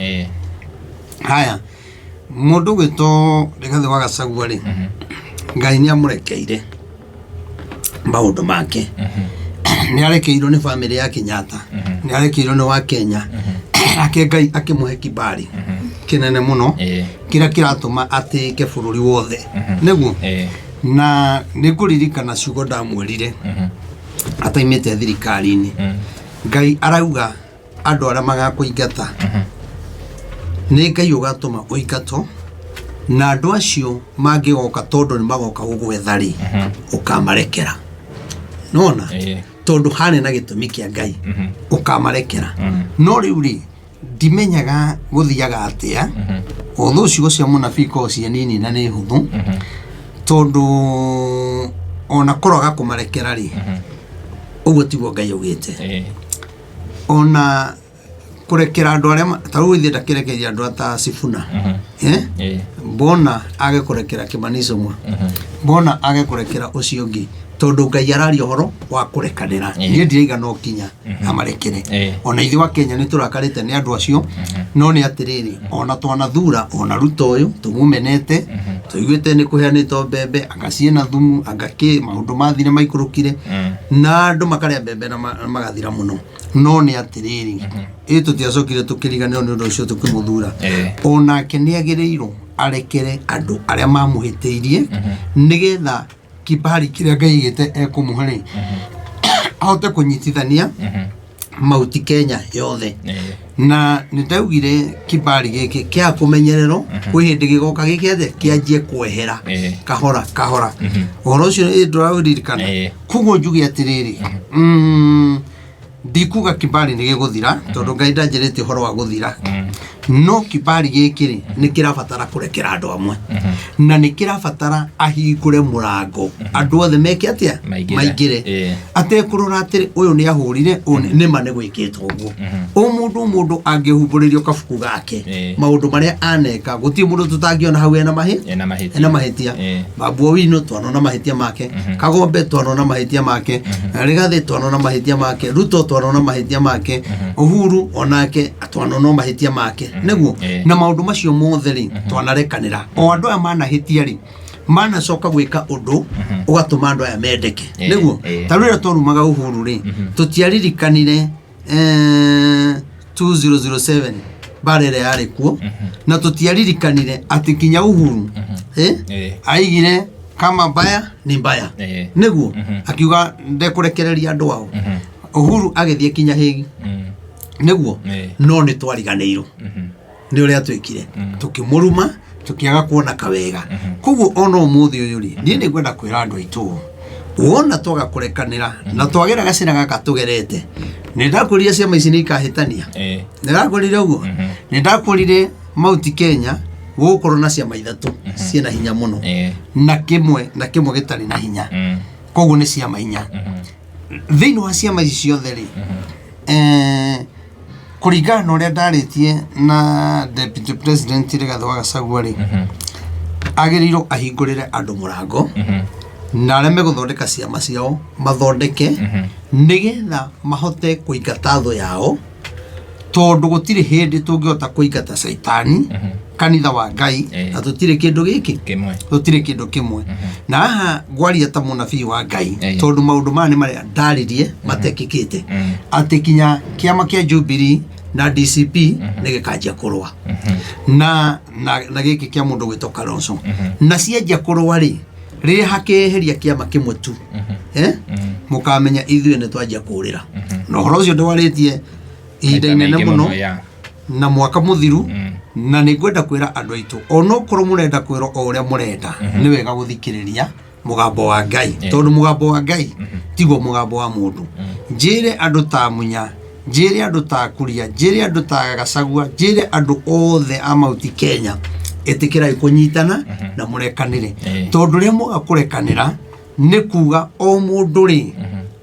Haya, mũndũ ũgwĩtwo Rigathĩ wa Gachagua rĩ, Ngai nĩ amũrekeire maũndũ make. Nĩ arekeirwo nĩ bamĩrĩ ya Kenyatta, nĩ arekeirwo nĩ wa Kenya, ake Ngai akĩmũhe kibali kĩnene mũno, kĩrĩa kĩratũma atĩĩke bũrũri wothe nĩguo. Na nĩ ngũririkana ciugo ndamwĩrire ataimĩte thirikari-inĩ. Ngai arauga andũ arĩa magakũingata, nĩ Ngai ũgatũma ũingatwo. Na andũ acio mangĩgoka, tondũ nĩ magoka gũgwetha rĩ, ũkamarekera nona, tondũ harĩ na gĩtũmi kĩa Ngai, ũkamarekera. No rĩu rĩ, ndimenyaga gũthiaga atĩa, although ciugo cia mũnabii ikoragwo ciĩ nini na nĩ hũthũ, tondũ ona kũroga kũmarekera rĩ, ũguo tiguo Ngai augĩte. Ona kũrekera andũ arĩa ta rĩu ithuĩ ndakĩrekeria andũ ata Sifuna, eh? Mbona age kũrekera Kĩmani Ichung'wa, mbona age kũrekera ũcio ũngĩ, tondũ Ngai araria ũhoro wa kũrekanĩra. Niĩ ndiraiga no kinya amarekere. Ona ithuĩ wa Kenya nĩ tũrakarĩte nĩ andũ acio, no nĩ atĩrĩrĩ, ona twanathura ona Ruto ũyũ tũmumenete, tũiguĩte nĩ kũheanĩtwo mbembe, anga ciĩna thumu, anga kĩ, maũndũ mathire maikũrũkire na andũ makarĩa mbembe na magathira mũno. No nĩ atĩrĩrĩ, ĩ tũtiacokire tũkĩriganĩrwo nĩ ũndũ ũcio tũkĩmũthura. Onake nĩ agĩrĩirwo arekere andũ arĩa mamũhĩtĩirie, nĩgetha kibali kĩrĩa Ngai aigĩte ekũmũhe rĩ, ahote kũnyitithania Mauti Kenya yothe. Na nĩ ndaugire kibali gĩkĩ kĩa kũmenyererwo, kwĩ hĩndĩ gĩgoka gĩke atĩa, kĩanjie kwehera kahora kahora. Ũhoro ũcio ĩ ndũraũririkana? Koguo njuge atĩrĩrĩ, ndikuga kibali nĩ gĩgũthira, tondũ Ngai ndanjĩrĩte ũhoro wa gũthira, no kibali gĩkĩ rĩ, nĩ kĩrabatara kũrekera andũ amwe, na nĩ kĩrabatara ahingũre mũrango andũ othe meke atĩa? Maingĩre. Maingĩre. Atekũrora atĩrĩ, ũyũ nĩ ahũrire, ũyũ nĩma nĩ gwĩkĩtwo ũguo. O mũndũ angĩhumbũrĩrio kabuku gake, maũndũ marĩa aneka, gũtirĩ mũndũ tũtangĩona hau ena mahĩ Ena mahĩtia. Ena mahĩtia. Babu Owino twanona mahĩtia make, Kagombe twanona mahĩtia make, Rigathĩ twanona mahĩtia make, Ruto twanona mahĩtia make, Uhuru onake twanona mahĩtia make, nĩguo. Na maũndũ macio mothe rĩ, twanarekanĩra. O andũ aya manahĩtia rĩ, manacoka gwĩka ũndũ ũgatũma andũ aya mendeke, nĩguo. Ta rĩrĩa twarumaga Uhuru rĩ, tũtiaririkanire 2007 mbara ĩrĩa yarĩ kuo, na tũtiaririkanire atĩ kinya Uhuru aigire kama mbaya ni mbaya, nĩguo. Akiuga ndekũrekereria andũ ao. Uhuru agĩthiĩ kinya Hague, nĩguo. No nĩ twariganĩirwo nĩ ũrĩa twĩkire, tũkĩmũruma, tũkĩaga kuona kawega. Koguo ona ũmũthĩ ũyũ rĩ, niĩ nĩ ngwenda kwĩra andũ aitũ ũũ, wona twaga kũrekanĩra na twagera gacĩra gaka tũgerete, nĩ ndakwĩrire ciama ici nĩ ikahĩtania. Nĩ ndakwĩrire ũguo. Nĩ ndakwĩrire Mauti Kenya gũgũkorwo na ciama ithatũ ciĩna hinya mũno, na kĩmwe na kĩmwe gĩtarĩ na hinya. Koguo nĩ ciama inya. Thĩinĩ wa ciama ici ciothe rĩ, kũringana na ũrĩa ndarĩtie na Deputy President Rigathĩ wa Gachagua rĩ, agĩrĩirwo ahingũrĩre andũ mũrango, na arĩa megũthondeka ciama ciao mathondeke, nĩgetha mahote kũingata thũ yao, tondũ gũtirĩ hĩndĩ tũngĩhota kũingata caitani kanitha wa Ngai na tũtirĩ kĩndũ gĩkĩ Kĩmwe. Tũtirĩ kĩndũ kĩmwe. Na haha ngwaria ta mũnabii wa Ngai, tondũ maũndũ maya nĩ marĩa ndaririe matekĩkĩte, atĩ kinya kĩama kĩa Jubilee na DCP nĩ gĩkanjia kũrũa na gĩkĩ kĩa mũndũ gwĩtwo Kalonzo. Na cianjia kũrũa rĩ, rĩrĩa hakeheria kĩama kĩmwe tu, mũkamenya ithuĩ nĩ twanjia kũrĩra. Na ũhoro ũcio ndwarĩtie ihinda Maita inene maingĩ mũno ya. Na mwaka mũthiru. Na nĩ ngwenda kwĩra andũ aitũ, onokorwo mũrenda kwĩrwo o ũrĩa mũrenda, nĩ wega gũthikĩrĩria mũgambo wa Ngai, tondũ mũgambo wa Ngai tiguo mũgambo wa mũndũ. Njĩre andũ ta Munya, njĩre andũ ta Kuria, njĩre andũ ta Gacagua, njĩre andũ othe a Mauti Kenya, ĩtĩkĩrai kũnyitana na mũrekanĩre, tondũ rĩrĩa mwaga kũrekanĩra nĩ kuga o mũndũ rĩ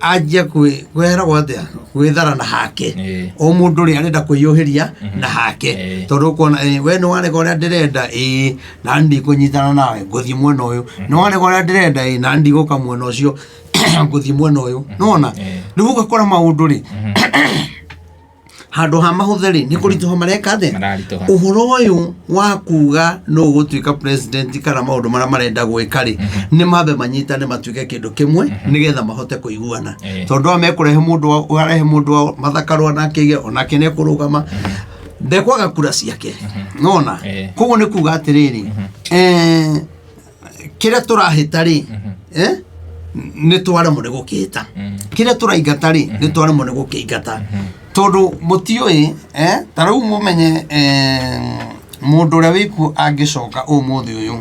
anjia kwĩragwo atĩa, gwĩthara na hake. O mũndũ rĩ arenda kwĩyũhĩria na hake, tondũ ũkona we nĩ warega ũrĩa ndĩrenda, ĩĩ, na ndikũnyitana nawe, ngũthiĩ mwena ũyũ. Nĩ warega ũrĩa ndĩrenda, ĩĩ, na ndigũka mwena ũcio, ngũthiĩ mwena ũyũ. Nĩwona? Rĩu ũgakora maũndũ rĩ, handũ ha mahũthe rĩ, nĩ kũritũha mareka atĩa? Mararitũha. Ũhoro ũyũ wa kuga nũ ũgũtuĩka president kana maũndũ marĩa marenda gwĩka rĩ, nĩ mambe manyitane matuĩke kĩndũ kĩmwe, nĩgetha mahote kũiguana, tondũ aya mekũrehe mũndũ arehe mũndũ wa mathakarwa nake ige onake nĩ ekũrũgama, ndekwaga kura ciake, nona. Koguo nĩ kuga atĩrĩrĩ, kĩrĩa tũrahĩta rĩ, nĩ twaremwo nĩ gũkĩhĩta. Kĩrĩa tũraingata rĩ, nĩ twaremwo nĩ gũkĩingata, tondũ mũtiũĩ, ta rĩu mũmenye, Mũndũ ũrĩa wĩkuo angĩcoka ũmũthĩ ũyũ,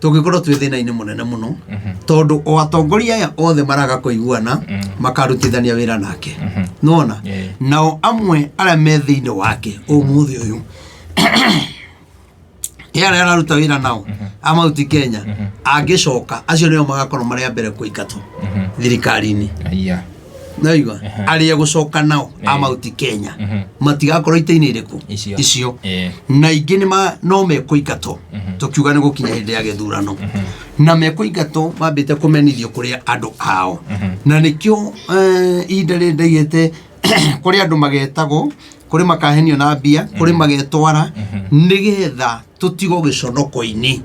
tũngĩkorwo twĩ thĩna-inĩ mũnene mũno, tondũ o atongoria aya othe maraga kũiguana makarutithania wĩra nake, nona nao amwe arĩa me thĩinĩ wake ũmũthĩ ũyũ, ĩ arĩa araruta wĩra nao a Mount Kenya, angĩcoka acio nĩo magakorwo marĩ a mbere kũingatwo thirikari-inĩ. Aya. Naigua arĩa gũcoka nao a Mount Kenya matigakorwo itĩ-inĩ irĩkũ? Icio. Icio. Na ingĩ nĩ no mekũingatwo, tũkiuga nĩ gũkinya hĩndĩ ya gĩthurano na mekũingatwo mambĩte kũmenithio kũrĩa andũ ao, na nĩkĩo ihinda rĩrĩ ndaigĩte kũrĩ andũ magetagwo, kũrĩ makahenio na mbia, kũrĩ magetwara, nĩgetha tũtigwo gĩconoko-inĩ,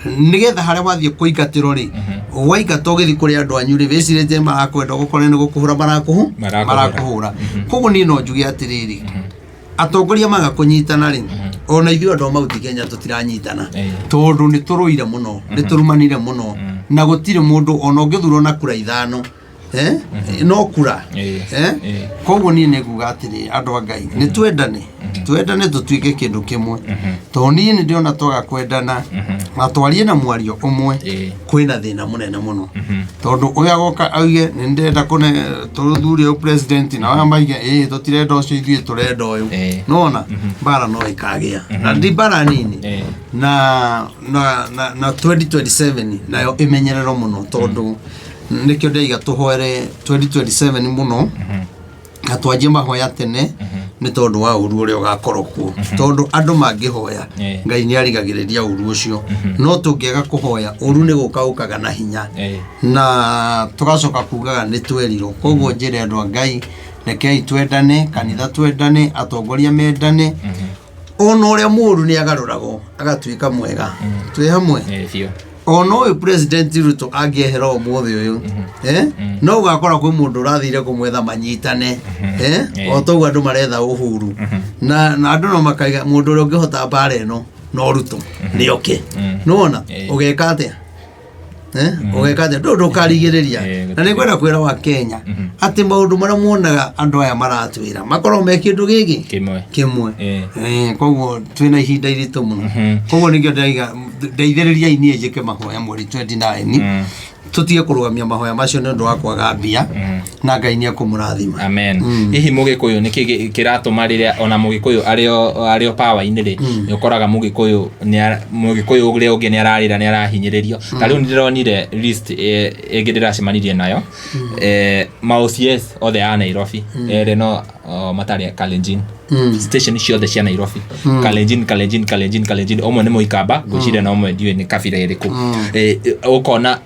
nĩgetha harĩa wathiĩ kũingatĩrwo rĩ, waingatwo ũgĩthiĩ kũrĩ andũ anyu rĩ, wĩcirĩtie marakwenda, ũgũkore nĩ gũkũhũra Marakũhũra. Marakũhũra. Koguo niĩ no njuge atĩrĩrĩ, atongoria maga kũnyitana rĩ, ona ithuĩ andũ a Mount Kenya tũtiranyitana, tondũ nĩ tũrũire mũno, nĩ tũrumanire mũno, na gũtirĩ mũndũ ona ũngĩthurwo na kura 5, no kura. Koguo niĩ nĩ nguga atĩrĩ, andũ a Ngai, nĩ twendane, twendane, tũtuĩke kĩndũ kĩmwe, tondũ niĩ nĩ ndĩrona twaga kwendana na twarie na mwario ũmwe, kwĩna thĩna mũnene mũno, tondũ ũyũ agoka auge nĩ ndĩrenda kũne tũthure ũyũ president, na aya maige ĩĩ tũtirenda ũcio, ithuĩ tũrenda ũyũ. Nona mbara no ĩkagĩa, na ndi mbara nini. Na 2027 nayo ĩmenyererwo mũno, tondũ nĩkĩo ndĩraiga tũhoere 2027 mũno na twanjie mahoya tene, nĩ tondũ wa ũru ũrĩa ũgakorwo kuo, tondũ andũ mangĩhoya, Ngai nĩ arigagĩrĩria ũru ũcio, no tũngĩaga kũhoya, ũru nĩ gũka ũkaga na hinya, na tũgacoka kugaga nĩ twerirwo. Koguo njĩre andũ a Ngai, rekei twendane, kanitha twendane, atongoria mendane, ona ũrĩa mũũru nĩ agarũragwo agatuĩka mwega. Twĩ hamwe? Biũ. Ona ũyũ President Ruto angĩehera ũmũthĩ ũyũ, no ũgakora kwĩ mũndũ ũrathire kũmwetha manyitane, o toguo andũ maretha Uhuru, na andũ no makaiga mũndũ ũrĩa ũngĩhota mbara ĩno no Ruto, nĩ oke. Nĩwona? Ũgeka atĩa? Ũgeka atĩa? Ndũ ndũkarigĩrĩria. Na nĩ ngwenda kwĩra wa Kenya atĩ maũndũ marĩa muonaga andũ aya maratwĩra makorwo me kĩndũ gĩkĩ kĩmwe. Kĩmwe. Koguo twĩna ihinda iritũ mũno. Koguo nĩkĩo ndĩraiga ndeithĩrĩriai niĩ njĩke mahoya mweri 29, tũtige kũrũgamia mahoya macio nĩ ũndũ wa kwaga mbia, na Ngai nĩ ekũmũrathima. Amen. Hihi mũgĩkũyũ nĩkĩ kĩratũma rĩrĩa ona mũgĩkũyũ arĩ o power-inĩ rĩ, nĩ ũkoraga mũgĩkũyũ mũgĩkũyũ ũrĩa ũngĩ nĩ ararĩra, nĩ arahinyĩrĩrio? Ta rĩu nĩ ndĩronire list ĩngĩ ndĩracemanirie nayo, ma OCS othe a Nairobi erĩ no o, matarĩ Kalenjin. Station ciothe cia Nairobi, Kalenjin, Kalenjin, Kalenjin, Kalenjin. Ũmwe nĩ Mũikamba ngwĩciria, na ũmwe ndiũĩ nĩ kabira ĩrĩkũ. Ũkona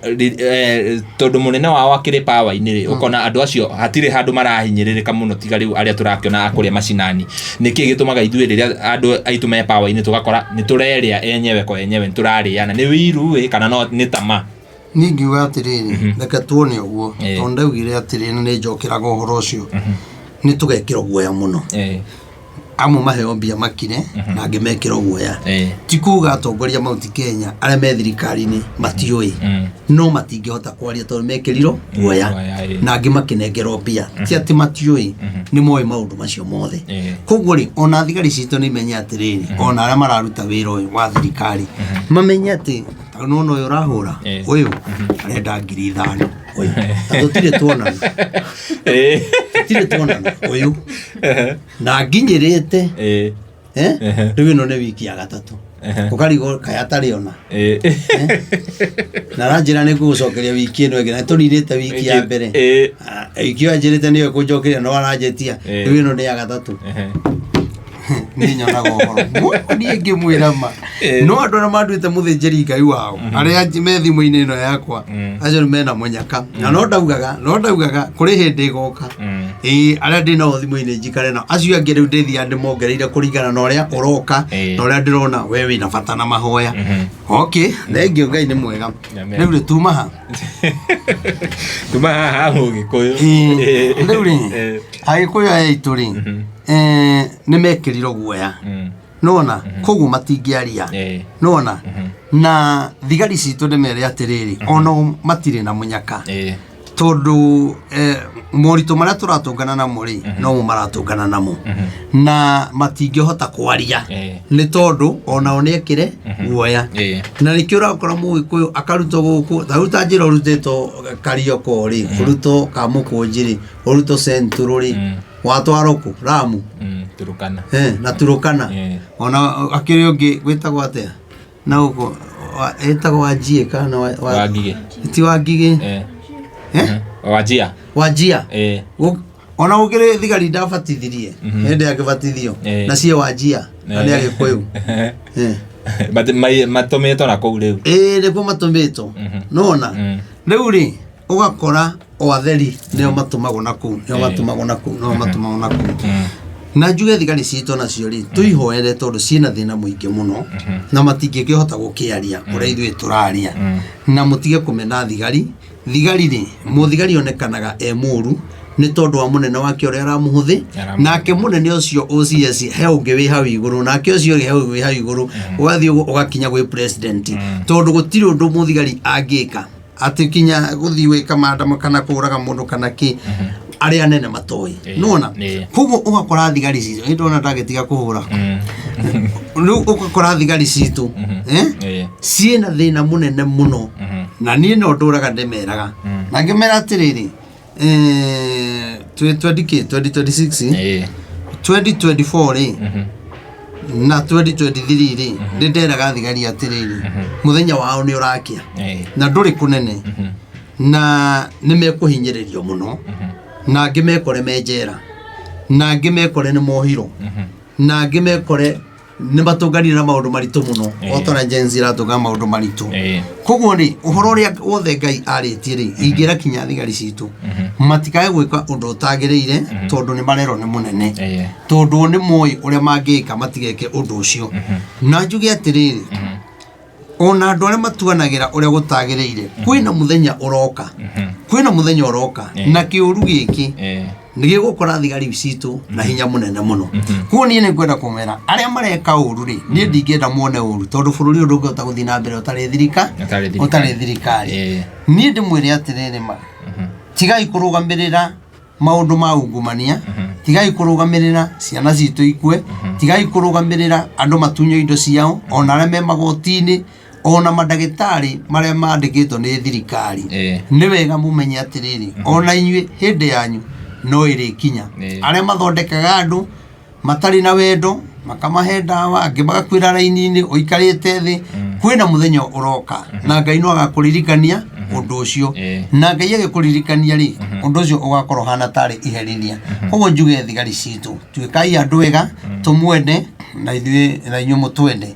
tondũ mũnene wao akĩrĩ power-inĩ rĩ, ũkona andũ acio hatirĩ handũ marahinyĩrĩrĩka mũno, tiga rĩu arĩa tũrakĩona a kũrĩa macinani. Nĩkĩ gĩtũmaga ithuĩ rĩrĩa andũ aitũ me power-inĩ tũgakora nĩ tũrerĩa enyewe kwa enyewe, nĩ tũrarĩana? Nĩ wiru ĩ kana no nĩ tama? Niĩ ngiuga atĩrĩrĩ, reke tuone ũguo, tondũ ndaugire atĩrĩrĩ, na nĩ njokeraga ũhoro ũcio, nĩ tũgekĩrwo guoya mũno. Amwe maheo mbia makire, na angĩ mekĩrwo guoya. Ti kuga atongoria Mount Kenya arĩa me thirikari-inĩ matiũĩ, no matingĩhota kwaria tondũ mekĩrirwo guoya, Guoya, na angĩ makĩnengerwo mbia. Ti atĩ matiũĩ, nĩ moĩ maũndũ macio mothe. Koguo rĩ, ona thigari citũ nĩ imenye atĩrĩrĩ, ona arĩa mararuta wĩra ũyũ wa thirikari mamenye atĩ ta nona ũyũ ũrahũra, ũyũ arenda 5,000, ũyũ na tũtirĩ tuonana, tũtirĩ tuonana ũyũ na nginyĩrĩte. Rĩu ĩno nĩ wiki ya gatatũ, ũkarigwo kaĩ atarĩ ona, na aranjĩra nĩ ngũgũcokeria wiki ĩno ĩngĩ, na tũninĩte wiki ya mbere. Ah, wiki ĩyo anjĩrĩte nĩyo ĩkũnjokeria, no aranjĩtia. Rĩu ĩno nĩ ya gatatũ. Nĩ nyonaga ũhoro mũno niĩ ngĩmwĩra ma, no andũ arĩa manduĩte mũthĩnjĩri Ngai wao, arĩa me thimũ-inĩ ĩno yakwa, acio nĩ mena mũnyaka, na no ndaugaga kũrĩ hĩndĩ ĩgoka. Ĩĩ, arĩa ndĩ nao thimũ-inĩ njikare nao, acio angĩ rĩu ndĩthiaga ndĩmongereire kũringana na ũrĩa ũroka na ũrĩa ndĩrona we wĩna bata na mahoya. Okay, thengiũ, Ngai nĩ mwega. Amen. Rĩu rĩ, tuma ha? Tuma haha mũgĩkũyũ. Ĩĩ, rĩu rĩ, Agĩkũyũ aya aitũ rĩ, nĩ mekĩrirwo guoya, nona koguo matingĩaria. Nona na thigari citũ ndĩmere atĩrĩrĩ, ona matirĩ na mũnyaka. Tondũ moritũ marĩa tũratũngana namo rĩ, nomo maratũngana namo na matingĩhota kwaria nĩ tondũ onao nĩ ekĩre guoya. Na nĩkĩo ũrakora Mũgĩkũyũ akarutwo gũkũ, ta rĩu ta njĩra ũrutĩtwo Karioko rĩ, ũrutwo Kamũkũnji rĩ, ũrutwo Central rĩ, watwarwo kũ Lamu. Turukana. Na Turukana. Ona akĩrĩ ũngĩ gwĩtagwo atĩa na gũkũ ĩtagwo Wanjiĩ kana Wangigĩ. Ti Wangigĩ. Wanjia. Wanjia. Ona gũkĩrĩ thigari ndabatithirie hĩndĩ ya kĩbatithio na ciĩ Wanjia na nĩ Agĩkũyũ. Matũmĩtwo na kũu rĩu. Ĩĩ, nĩkuo matũmĩtwo. Nona rĩu rĩ, ũgakora o atheri nĩo matũmagwo na kũu, nĩo matũmagwo na kũu, nĩo matũmagwo na kũu. Na njuge thigari citũ nacio rĩ, tũihoere tondũ ciĩna thĩna mũingĩ mũno na matingĩkĩhota gũkĩaria ũrĩa ithuĩ tũraria. Na mũtige kũmena thigari. Thigari rĩ, mũthigari onekanaga e mũru nĩ tondũ wa mũnene wake ũrĩa aramũhũthĩ, nake mũnene ũcio OCS he ũngĩ wĩ hau igũrũ, nake ũcio ũngĩ he ũngĩ wĩ hau igũrũ, ũgathiĩ ũguo ũgakinya gwĩ president. Tondũ gũtirĩ ũndũ mũthigari angĩka atĩ kinya gũthiĩ gwĩka maandamano kana kũraga mũndũ kana kĩ, arĩa anene matoĩ. Nĩwona? Koguo ũgakora thigari citũ, nĩ ndona ndagĩtiga kũhũra. Rĩu ũgakora thigari citũ, ciĩna thĩna mũnene mũno. Na niĩ no ndũraga ndĩmeraga. Na ngĩmera atĩrĩrĩ, twĩ twenty kĩ, 2026, 2024 rĩ, na 2023 rĩ, nĩ nderaga thigari atĩrĩrĩ, mũthenya wao nĩ ũrakĩa na ndũrĩ kũnene, na nĩ mekũhinyĩrĩrio mũno, na angĩ mekore me njera, na angĩ mekore nĩ mohirwo, na angĩ mekore nĩ matũnganire na maũndũ maritũ mũno, o ta ũrĩa Gen Z iratũngana maũndũ maritũ. Koguo rĩ, ũhoro ũrĩa wothe Ngai arĩtie rĩ, ingĩra kinya thigari citũ matikae gwĩka ũndũ ũtagĩrĩire, tondũ nĩ marerwo nĩ mũnene, tondũ nĩ moĩ ũrĩa mangĩka matigeke ũndũ ũcio. Na njuge atĩrĩrĩ, ona andũ arĩa matuanagĩra ũrĩa gũtagĩrĩire, kwĩna mũthenya ũroka, kwĩna mũthenya ũroka, na kĩũru gĩkĩ nĩ gĩgũkora thigari citũ na hinya mũnene mũno. Koguo niĩ nĩ ngwenda kũmera arĩa mareka ũru rĩ, niĩ ndingĩenda muone ũru, tondũ bũrũri ũyũ ndũngĩhota gũthiĩ na mbere ũtarĩ Ũtarĩ thirikari. ũtarĩ thirikari. Niĩ ndĩmwĩre atĩrĩrĩ, ma tigai kũrũgamĩrĩra maũndũ ma ungumania, tigai kũrũgamĩrĩra ciana citũ ikue, tigai kũrũgamĩrĩra andũ matunywo indo ciao, ona arĩa me magoti-inĩ, ona mandagĩtarĩ marĩa mandĩkĩtwo nĩ thirikari. Nĩ wega mũmenye atĩrĩrĩ, ona inyuĩ hĩndĩ yanyu no ĩrĩkinya. Arĩa mathondekaga andũ matarĩ na wendo, makamahe ndawa, angĩ magakuĩra raini-inĩ ũikarĩte thĩ, kwĩna mũthenya ũroka na Ngai no agakũririkania ũndũ ũcio. Na Ngai agĩkũririkania rĩ, ũndũ ũcio ũgakorwo ũhana tarĩ iherithia. Koguo njuge thigari citũ, tuĩkai andũ ega, tũmwende na ithuĩ na inyuĩ mũtwende.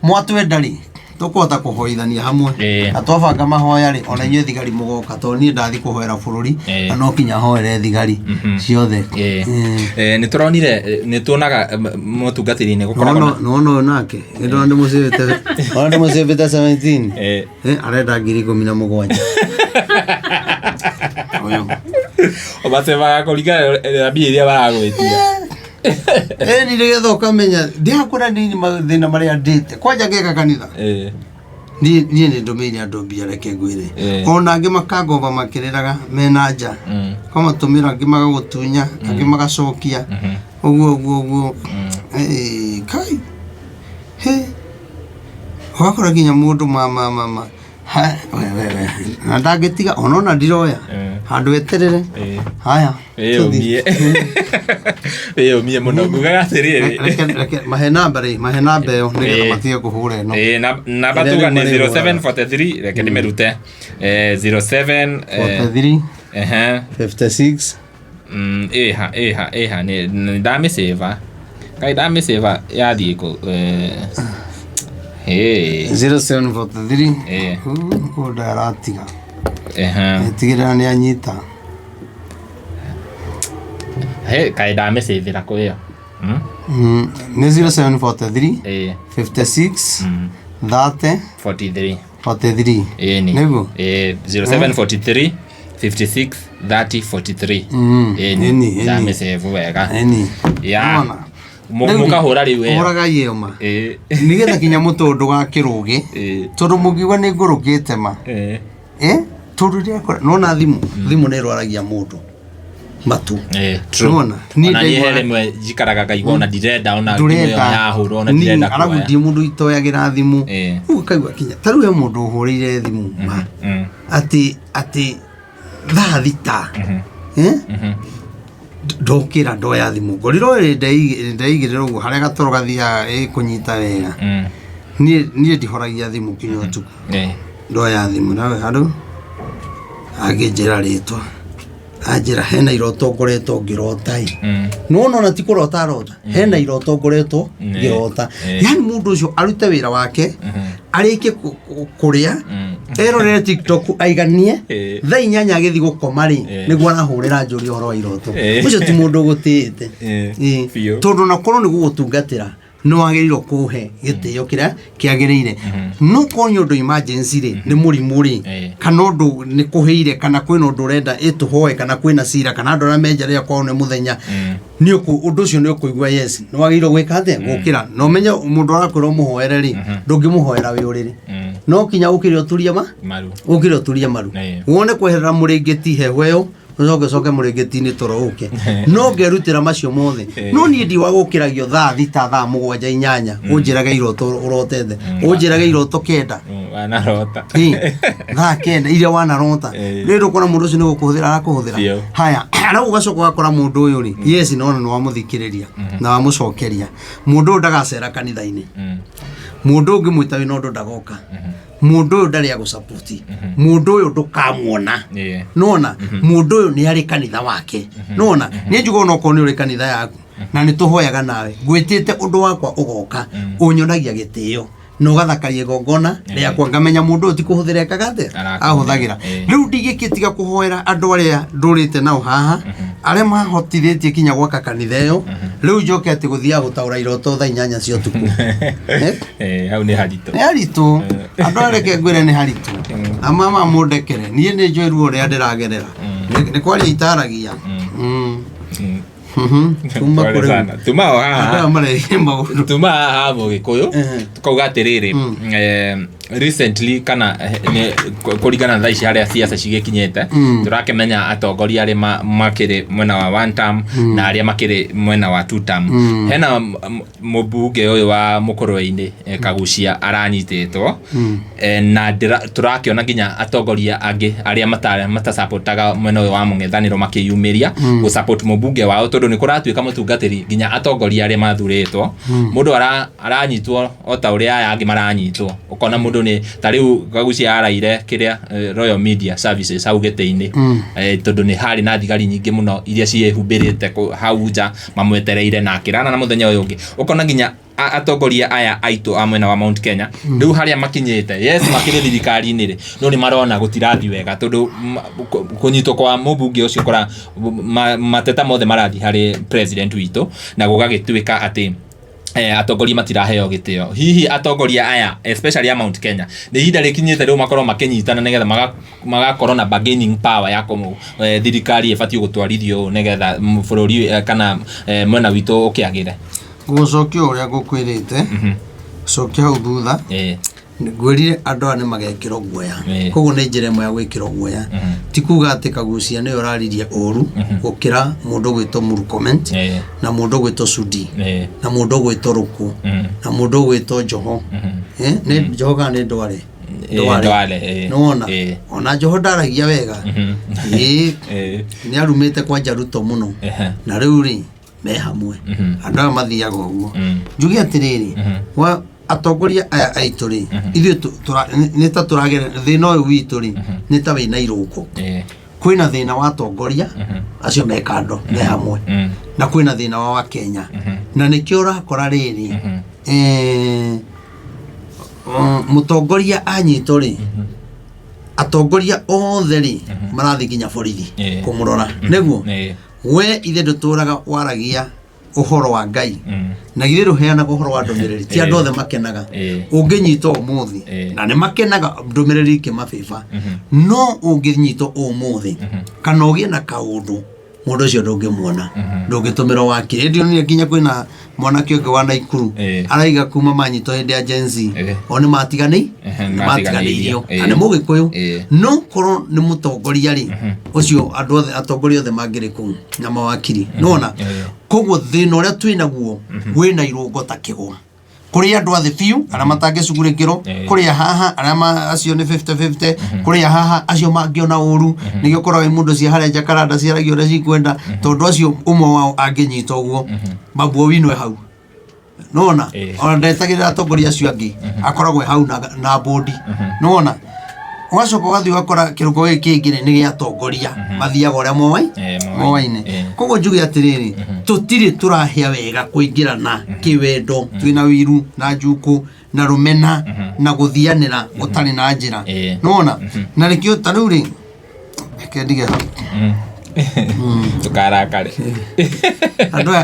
Mwatwenda rĩ, tũkũhota kũhoithania hamwe. Na twabanga mahoya rĩ, ona inyuĩ thigari mũgoka, tondũ niĩ ndathi kũhoera bũrũri na no kinya hoere thigari ciothe. Nĩ tũronire, nĩ tuonaga mũtungatĩri-inĩ gũkoragwo na Nona ũyũ nake nĩ ndona ndĩmũcĩvĩte, ona ndĩmũcĩvĩte 17. Arenda 17,000. Ũyũ. Ũmacebaga kũringana na mbia iria maragwĩtia. Ĩni nĩgetha ũkamenya ndihakwĩra nini mathĩna marĩa ndĩte kwanja ngeka kanitha. Niĩ nĩ ndũmĩire andũ mbia, reke ngwĩre. Ona angĩ makangomba makĩrĩraga mena nja, ũkamatũmĩra, angĩ magagũtunya, angĩ magacokia ũguo ũguo ũguo. Kai he ũgakora nginya mũndũ ma ma ma ma Ha, we, we, we. Na ndangĩtiga ona ona ndiroya handũ eterere. Haya, tũthiĩ. Wĩyũmie, wĩyũmie mũno, ngugaga atĩrĩrĩ. Reke mahe namba rĩ, mahe namba ĩyo nĩgetha matige kũhũra ĩno. Namba Ĩrĩa tuga rĩu nĩ marĩhũraga. 0743, reke ndĩmĩrute. 07 43 ehe 56 Ĩha ĩha ĩha, nĩ ndamĩcĩva, kaĩ ndamĩcĩva yathiĩ kũ? Hey. 0743. Ũyũ ndaratiga. Tigĩrĩra nĩ anyita. He, kaĩ ndamĩcĩvĩra kũ ĩyo? Nĩ 0743 56 30 43. 43. Ĩni. Nĩguo? 0743 56 30 43. Ĩni. Ĩni, ĩni. Ndamĩcĩvu wega. Ĩni. Ya. Nĩwona? Rĩu rĩ, Mũkahũra rĩu ĩyo. Hũragai ĩyo ma. Nĩgetha kinya mũtũ ndũgakĩrũge, tondũ mũngiuga nĩ ngũrũkĩte ma. Tondũ rĩrĩa nona thimũ, thimũ nĩ ĩrwaragia mũndũ matu. True. Nĩwona? Niĩ Ona niĩ he ndaigua- rĩmwe njikaraga ngaigua ona ndirenda ona thimũ ĩyo ndũrenda yahũrwo ona Niĩ, ndirenda arabu kuoya. ndi mũndũ itoyagĩra thimũ. Rĩu ũkaigua kinya ta rĩu he mũndũ ũhũrĩire thimũ ma atĩ thaa 6, eh? Ndokĩra ndoya thimũ, ngorirwo ndeigĩrĩra ũguo harĩa gatoro gathiaga ĩkũnyita wega. Niĩ ndihoragia thimũ kinya ũtukũ. Ndoya thimũ nawe handũ angĩnjĩra rĩtwa, anjĩra hena iroto ngoretwo ngĩrota ĩ. Nĩwona ona ti kũrota arota, hena iroto ngoretwo ngĩrota. Yani mũndũ ũcio arute wĩra wake, arĩkie kũrĩa, erorere TikTok aiganie, thaa 8 agĩthiĩ gũkoma rĩ, nĩguo arahũrĩra njũria ũhoro wa iroto. Ũcio ti mũndũ ũgũtĩĩte. Biũ. Tondũ na korwo nĩ gũgũtungatĩra, nĩ wagĩrĩirwo kũhe gĩtĩo kĩrĩa kĩagĩrĩire. No korwo nĩ ũndũ emergency rĩ, nĩ mũrimũ rĩ, kana ũndũ nĩ kũhĩire, kana kwĩna ũndũ ũrenda ĩtũhoe, kana kwĩna cira, kana andũ arĩa menja rĩrĩa kwao nĩ mũthenya, nĩ ũndũ ũcio nĩ ũkũigua yes, nĩ wagĩrĩirwo gwĩka atĩa, gũkĩra. Na ũmenye mũndũ arakwĩra ũmũhoere rĩ, ndũngĩmũhoera wĩ ũrĩrĩ, no kinya ũkĩre ũturie ma Maru. ũkĩre ũturie maru, wone kweherera mũrĩngĩti heho ĩyo, ũcoke ũcoke mũrĩngĩti-inĩ toro ũke. No ngerutĩra macio mothe, no niĩ ndiwa gũkĩragio thaa 6, thaa 7, 8, ũnjĩrage iroto ũrotete, ũnjĩrage iroto 9. Wanarota. Thaa 9 iria wanarota. Rĩrĩ ũkona mũndũ ũcio nĩ gũkũhũthĩra arakũhũthĩra. Biũ. Haya, arabu ũgacoka ũgakora mũndũ ũyũ rĩ, yes, nona nĩ wamũthikĩrĩria na wamũcokeria, mũndũ ũyũ ndagacera kanitha-inĩ, mũndũ ũyũ ũngĩmwĩta wĩna ũndũ ndagoka, mũndũ ũyũ ndarĩ agũcapoti, mũndũ ũyũ ndũkamuona. Nona mũndũ ũyũ nĩ arĩ kanitha wake. Nona niĩ njuga onokorwo nĩ ũrĩ kanitha yaku na nĩ tũhoyaga nawe, ngwĩtĩte ũndũ wakwa ũgoka, ũnyonagia gĩtĩo na ũgathakaria igongona rĩakwa, ngamenya mũndũ ũyũ ti kũhũthĩra ekaga atĩa, Arakũhũthĩra. ahũthagĩra. Rĩu ndingĩkĩtiga kũhoera andũ arĩa ndũrĩte nao haha, arĩa mahotithĩtie kinya gwaka kanitha ĩyo, rĩu njoke atĩ gũthiaga gũtaũra iroto thaa 8 cia ũtukũ. Eh? Hau nĩ haritũ. Nĩ haritũ, andũ aya reke ngwĩre nĩ haritũ, na mama mũndekere, niĩ nĩ njũĩ ruo rũrĩa ndĩragerera. Nĩ kwaria itaragia. Kuma Pole kũrĩ sana. Tuma o andũ haha. aya marehe maũndũ. Tuma haha mũgĩkũyũ, tukauga atĩrĩrĩ, recently kana nĩ kũringana na thaa ici harĩa siasa cigĩkinyĩte, tũrakĩmenya atongoria arĩa makĩrĩ mwena wa one term na arĩa makĩrĩ mwena wa two term. Hena mũmbunge ũyũ wa Mũkũrwe-inĩ, Kagucia, aranyitĩtwo, na tũrakĩona nginya atongoria angĩ arĩa matasapotaga mwena ũyũ wa mũng'ethanĩro makĩyumĩria gũ support mũmbunge wao, tondũ nĩ kũratuĩka mũtungatĩri nginya atongoria arĩa mathurĩtwo, mũndũ aranyitwo o ta ũrĩa aya angĩ maranyitwo. Ũkona mũndũ nĩ ta rĩu Kagucia araire kĩrĩa, Royal Media Services hau gĩtĩ-inĩ, tondũ nĩ harĩ na thigari nyingĩ mũno iria ciĩhumbĩrĩte hau nja mamwetereire na akĩrara na mũthenya ũyũ ũngĩ. Ũkona nginya atongoria aya aitũ a mwena wa Mount Kenya rĩu harĩa makinyĩte, yes, makĩrĩ thirikari-inĩ rĩ, no nĩ marona gũtirathiĩ wega, tondũ kũnyitwo kwa mũmbunge ũcio kũra mateta mothe marathiĩ harĩ president witũ, na gũgagĩtuĩka atĩ atongoria matiraheo gĩtĩo. Hihi atongoria aya, especially a Mount Kenya, nĩ ihinda rĩkinyĩte rĩu makorwo makĩnyitana nĩgetha magakorwo na bargaining power ya thirikari ĩbatiĩ gũtwarithio ũũ nĩgetha bũrũri, kana mwena witũ ũkĩagĩre? Ngũgũcokia ũrĩa ngũkwĩrĩte, cokia hau thutha. Ngwĩrire andũ aya nĩ magekĩrwo guoya. Koguo nĩ njĩra ĩmwe ya gwĩkĩrwo guoya. Ti kuga atĩ Kagucia nĩwe ũraririe ũru gũkĩra mũndũ ũgwĩtwo Murkomen, na mũndũ ũgwĩtwo Sudi, na mũndũ ũgwĩtwo Rũkũ, na mũndũ ũgwĩtwo Njoho. Nĩ Njoho kana nĩ Ndware? Ndwale, eh. Nĩwona ona Njoho ndaragia wega. Nĩ arumĩte kwanja Ruto mũno. Na rĩu rĩ me hamwe, andũ aya mathiaga ũguo. Njuge atĩrĩrĩ, wa atongoria aya aitũ rĩ, ithuĩ nĩ ta tũragera thĩna ũyũ witũ rĩ, nĩ ta wĩna irũngo. Kwĩna thĩna wa atongoria acio me kando me hamwe, na kwĩna thĩna wa Wakenya, na nĩkĩo ũrakora rĩrĩ, mũtongoria anyitwo rĩ, atongoria othe rĩ marathiĩ nginya borithi kũmũrora nĩguo. We ithe ndũtũraga waragia ũhoro wa Ngai, na githĩ ndũheanaga ũhoro wa ndũmĩrĩri? Ti andũ othe makenaga. Ũngĩnyitwo ũmũthĩ, na nĩ makenaga ndũmĩrĩri ikĩmabĩba, no ũngĩnyitwo ũmũthĩ kana ũgĩe na kaũndũ Mũndũ ũcio ndũngĩmuona, ndũngĩtũmĩrwo wakiri. Ĩndĩ onire nginya kwĩna mwanake ũngĩ wa Naikuru araiga kuma manyitwo hĩndĩ ya Gen Z, o nĩ matiganĩ nĩ matiganĩirio na nĩ Mũgĩkũyũ. No korwo nĩ mũtongoria rĩ, ũcio andũ othe, atongoria othe mangĩrĩ kũu na mawakiri, nĩwona? Koguo thĩna ũrĩa twĩ naguo wĩna irũngo ta kĩgwa. Kũrĩ andũ a thĩ biũ arĩa matangĩcugurĩkĩrwo, kũrĩ a haha arĩa acio nĩ 50-50, kũrĩ a haha acio mangĩona ũru. Nĩkĩo ũkoraga mũndũ cia harĩa Jakaranda ciaragia ũrĩa cikwenda, tondũ acio ũmwe wao angĩnyita ũguo, Babu Owino e hau, nĩwona? Ona ndetagĩrĩra atongoria acio angĩ, akoragwo e hau na bũndi, nĩwona? Ũgacoka ũgathiĩ ũgakora kĩrũngo gĩkĩ kĩngĩ rĩ, nĩ gĩa atongoria mathiaga ũrĩa moĩ moaine. Moaine. Koguo njuge atĩrĩrĩ, tũtirĩ tũrahĩa wega kũingĩrana kĩwendo, twĩna wiru na njukũ na rũmena na gũthianĩra gũtarĩ na njĩra, nĩwona? Na nĩkĩo ta rĩu rĩ, reke ndige hau. Ndũkarakare.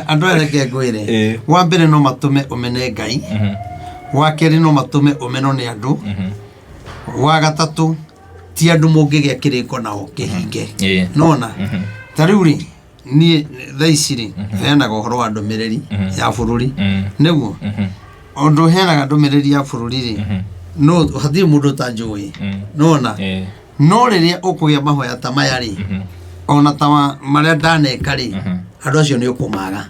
Andũ aya reke ngwĩre, wa mbere no matũme ũmene Ngai, wa kerĩ no matũme ũmenwo nĩ andũ, wa gatatũ ti andũ mũngĩgĩa kĩrĩko nao kĩhinge. Nona ta rĩu rĩ, niĩ thaa ici rĩ, heanaga ũhoro wa ndũmĩrĩri ya bũrũri. Nĩguo ũndũ heanaga ndũmĩrĩri ya bũrũri rĩ, no hatirĩ mũndũ ũtanjũĩ, nona? No rĩrĩa ũkũgĩa mahoya ta maya rĩ, ona ta marĩa ndaneka rĩ, andũ acio nĩ ũkũmaga.